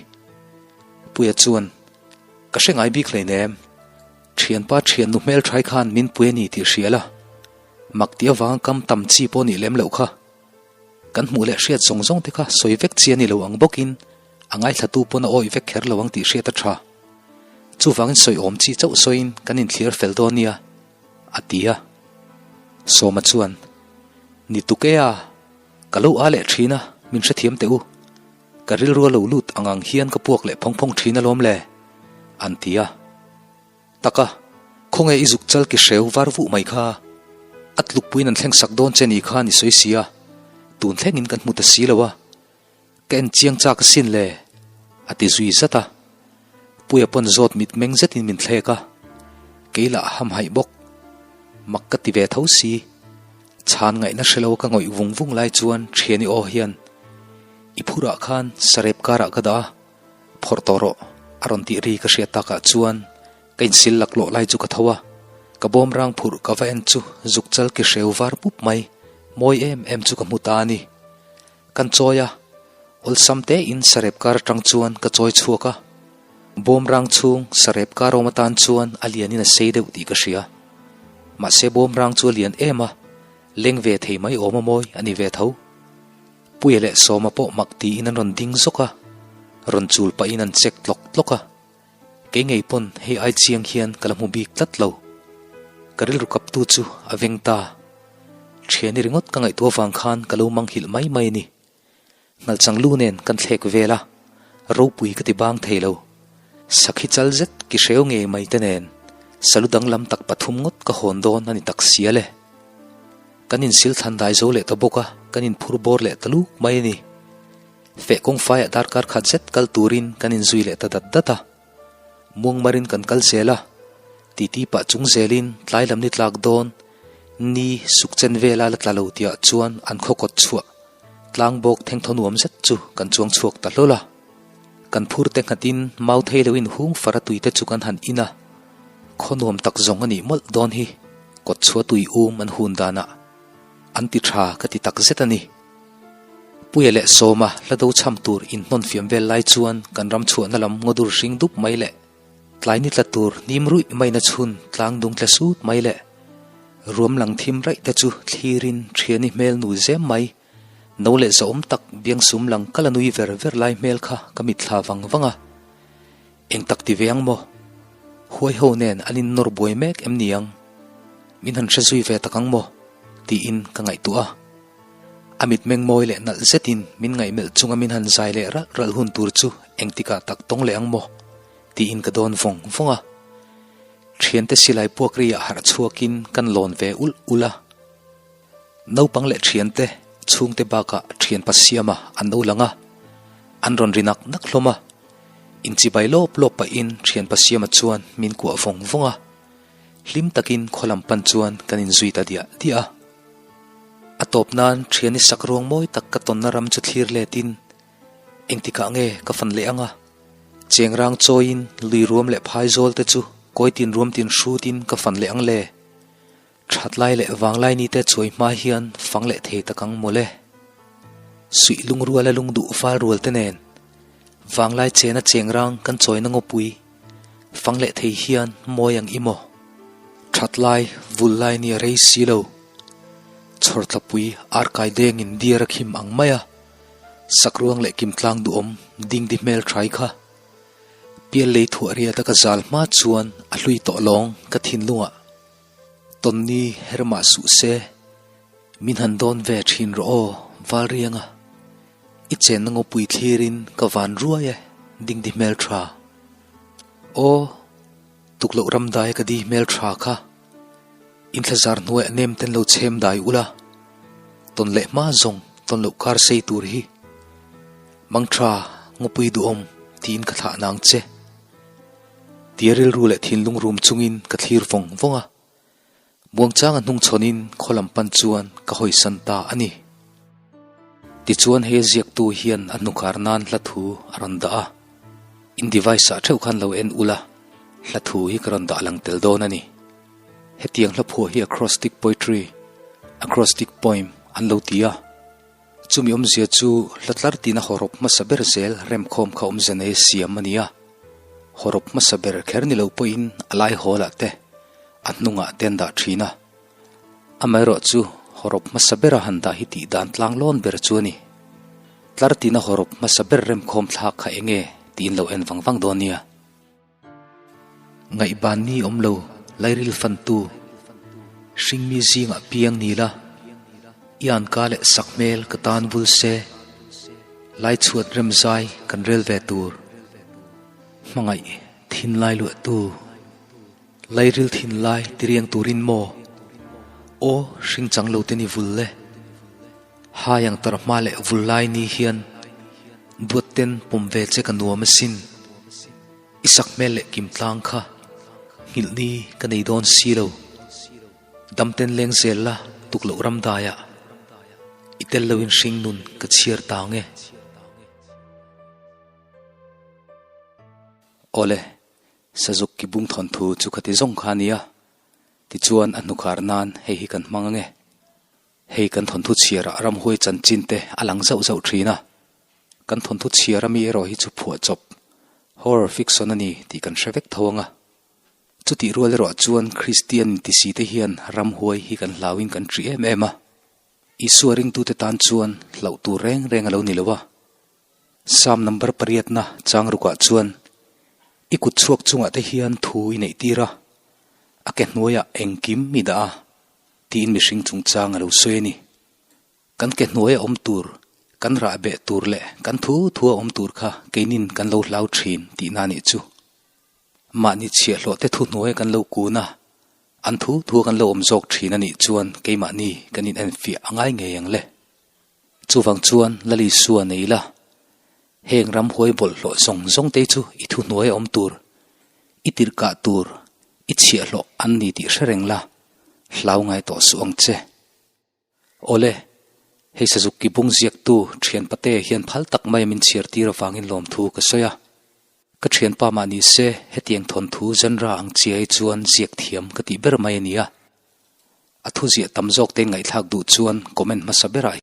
Puia chuan, Ka hre ngai bik hleinem, thianpa thiannu hmelthai khan min pui a ni tih hria la, mak tih avanga kam tam chi pawh nih lem loh kha. Kan hmuh leh hriat zawng zawng te kha sawi vek chi a ni lo ang bawkin a ngaithlatu pawn a awih vek kher lo ang tih hriat a tha. Chuvangin sawi awm chi chauh sawiin kan inthlir fel dawn nia, a ti a. Sawma chuan, Ni tuk e a, ka lo a leh thin a, min hrethiam teh u. Ka rilru a lo lut ang ang hian ka puak leh phawng phawng thin alawm le, an ti a. Taka, khawnge i zuk chal ki hreu var vuh mai kha? A tlukpuiin an thleng sak dawn che ni khan i sawi si a, tun thlengin kan hmu ta si lo a, ka en chiang chak asin le, a ti zui zat a. Puia pawn zawt mit meng zetin min thlek a, kei lah hamhaih bawk. Mak ka ti ve tho si. Chhan ngaihna hre lo ka ngawih vung vung lai chuan thiani aw hian, I phurah khan sarep karah ka dah a, Phawrh tawh rawh, a rawn tih ri ka hriat takah chuan ka insil laklawh lai chu ka tho a, ka bawmrang phurh ka va en chu zuk chal ki hreu var pup mai, mawi em em chu ka hmu ta a ni. Kan chawi a, awlsam tein sarep kar atang chuan ka chawi chhuak a, bawmrang chhung sarep kar awm atan chuan a lianin a sei deuh tih ka hria. Mahse bawmrang chu a lian em a, leng ve thei mai awm a mawi a ni ve tho. Puia leh Sawma pawh mak tiin an rawn ding zawk a, rawn chul pahin an check tlawk tlawk a. Kei ngei pawn hei ai chiang hian ka la hmu bik tlat lo. Ka rilru kaptu chu a veng ta. Thiani ringawt ka ngaihtuah vang khan ka lo manghilh mai mai a ni. Nghalchang lu nen kan thlek vel a, ropui ka ti bang thei lo. Sakhi chal zet ki hreu ngei mai te nen salu danglam tak pathum ngawt ka hawn dawn a ni tak sia le. Kan insil thlan dai zo leh ta bawk a, kan inphur bawr leh ta luk mai a ni. Feh kawngfaiah darkar khat zet kal turin kan inzui leh ta dat dat a. Muangmarin kan kal zel a, titi pah chung zelin tlai lam ni tlak dawn ni suk chen vela la tla lo tihah chuan an khaw kawt chhuah tlang bawk thengthaw nuam zet chu kan chuang chhuak ta hlawl a. Kan phur te nghatin mau thei loin hung fara tui te chu kan han in a, khaw nuam tak zawng a nih mawlh dawn hi, kawt chhuah tui um an hun danah an ti tha ka ti tak zet a ni. Puia leh Sawma hla do chham tur inhnawn fiam vel lai chuan kan ram chhuahna lam ngawdur hring dup mai leh tlai ni tla tur hnim ruih maina chhun tlang dung tla sut mai leh ruam lang thim raih te chu thlirin thiani hmel nu zem mai No leh zahawm tak biangsum lang ka la nui ver ver lai hmel kha ka mitthla vang vang a. Eng tak ti ve ang maw? Huai ho nen an in nawr buai mek em ni ang? Min han hre zui ve tak ang maw? tiin ka ngaihtuah a. A mitmeng mawi leh nalh zetin min ngaihmelh chunga min han zai leh ralh ralh hun tur chu engtikah tak tawng leh ang maw? tiin ka dawn vawng vawng a. Thiante silai puak riah harh chhuakin kan lawn ve ulh ulh a. Naupang leh thiante chhungte bakah thianpa siama an lo lang a, an rawn ri nak nak hlawm a. Inchibai lawp lawp pahin thianpa siama chuan min kuah vawng vawng a. Hlim takin khaw lam pan chuan kan inzui ta diah diah a. A tawp nan thiani sak ruang mawi tak ka tawnna ram chu thlir letin engtikah nge ka fan leh ang a? Chengrang chawiin lui ruam leh phaizawl te chu kawitin ruamtin hrutin ka fan leh ang le? That lai leh vanglai ni te chuai hma hian fang leh thei tak ang mawle. Suih lungruala lungduh val rual te nen vanglai chena chengrang kan chawina ngawpui fang leh thei hian mawi ang i maw? That lai vul lai ni a rei si lo. Chhawrtlapui arkai dengin diar a khim ang mai a, sakruang leh kimtlang duhawm dingdi hmel thai kha. Pial lei thuah riata ka zal hma chuan a hlui tawh lawng ka thinlungah Tawnni her mah suh se, min han dawn ve thin rawh aw Valrianga, i chenna ngawpui thlirin ka van ruai e dingdi hmel tha. Aw, tukloh ramdai ka di hmel tha kha, inthlazar hnuaiah nem ten lo chhem dai ula, tawn leh hma zawng tawn loh kar sei tur hi mangtha ngawpui duhawm tiin ka thlah nang che. Tia rilru leh thinlung rum chungin ka thlir vawng vawng a, muangchanga hnungchhawnin khaw lam pan chuan ka hawisan ta a ni. Tichuan he ziaktu hian a hnukhar nan hla thu a rawn dah a, in device ah theuh khan lo en ula, hla thu hi ka rawn dah lang tel dawn a ni. Hetiang hla phuah hi acrostic poetry, acrostic poem, an lo ti a. Chumi awmzia chu hla tlar tina hawrawp hmasa ber zel remkhawm kha awmzia nei siam a ni a. Hawrawp hmasa ber kher ni lo pawhin a lai hawlah te, a hnungah te an dah thin a. Amaherawh chu hawrawp hmasa bera han dah hi tih dan tlang lawn ber chu a ni. Tlar tina hawrawp hmasa ber remkhawm thlak kha eng nge tiin lo en vang vang dawn nia. Ngaihban ni awm lo lairil fantu hringmi zingah piang ni la, i anka leh sak hmel ka tan vul se, laichhuat remzai kan rel ve tur. Hmangaih thinlai luahtu, lairil thinlai tiriang turin maw? Aw hring chang lo te ni vul le. Hai ang tar hma leh vul lai ni hian duat ten pawm ve che ka nuam asin. I sak hmel leh kim tlang kha nghilh ni ka nei dawn si lo. Dam ten leng zel la tuk loh ram daiah i tel loin hring nun ka chhiar ta nge. Awle, Sazuk ki bung thawnthu chu khati zawng kha a nia. Tichuan a hnukhar nan hei hi kan hmang ange. Hei kan thawnthu chhiarah ramhuai chanchin te a lang zauh zauh thin a. Kan thawnthu chhiar ami erawh hi chu phuah chawp, horror fiction a ni tih kan hre vek tho ang a. Chutih rual erawh chuan Kristian intisi te hian ramhuai hi kan hlauin kan ṭih em em a. Isua ringtute tan chuan hlauh tur reng reng a lo ni lo a. Psalm number pariatna chang rukah chuan i kut chhuak chungah te hian thu i neih tir a, a ke hnuaiah engkim i dah a. Tiin mihring chungchang a lo sawi a ni. Kan ke hnuaia awm tur, kan rah beh tur leh kan thu thua awm tur kha keinin kan lo hlau thin tihna nih chu. Mahni chhiahhlawh te thu hnuaia kan lo kun a, an thu thua kan lo awm zawk thin a nih chuan keimahni kan inenfiah a ngai ngei ang le. Chuvang chuan Lalisua nei la, heng ramhuai bawlhhlawh zawng zawng te chu i thu hnuaia awm tur, i tirhkah tur, i chhiahhlawh an ni tih hre reng la, hlau ngai tawh suh ang che. Awle, hei Sazuk ki bung ziaktu thianpate hian phal tak maia min chhiar tir avangin lawmthu ka sawi a. Ka thianpa mah ni se, hetiang thawnthu genre ang chiai chuan ziak thiam ka tih ber mai a ni a. A thuziah tam zawk te ngaihthlak duh chuan comment hmasa berah.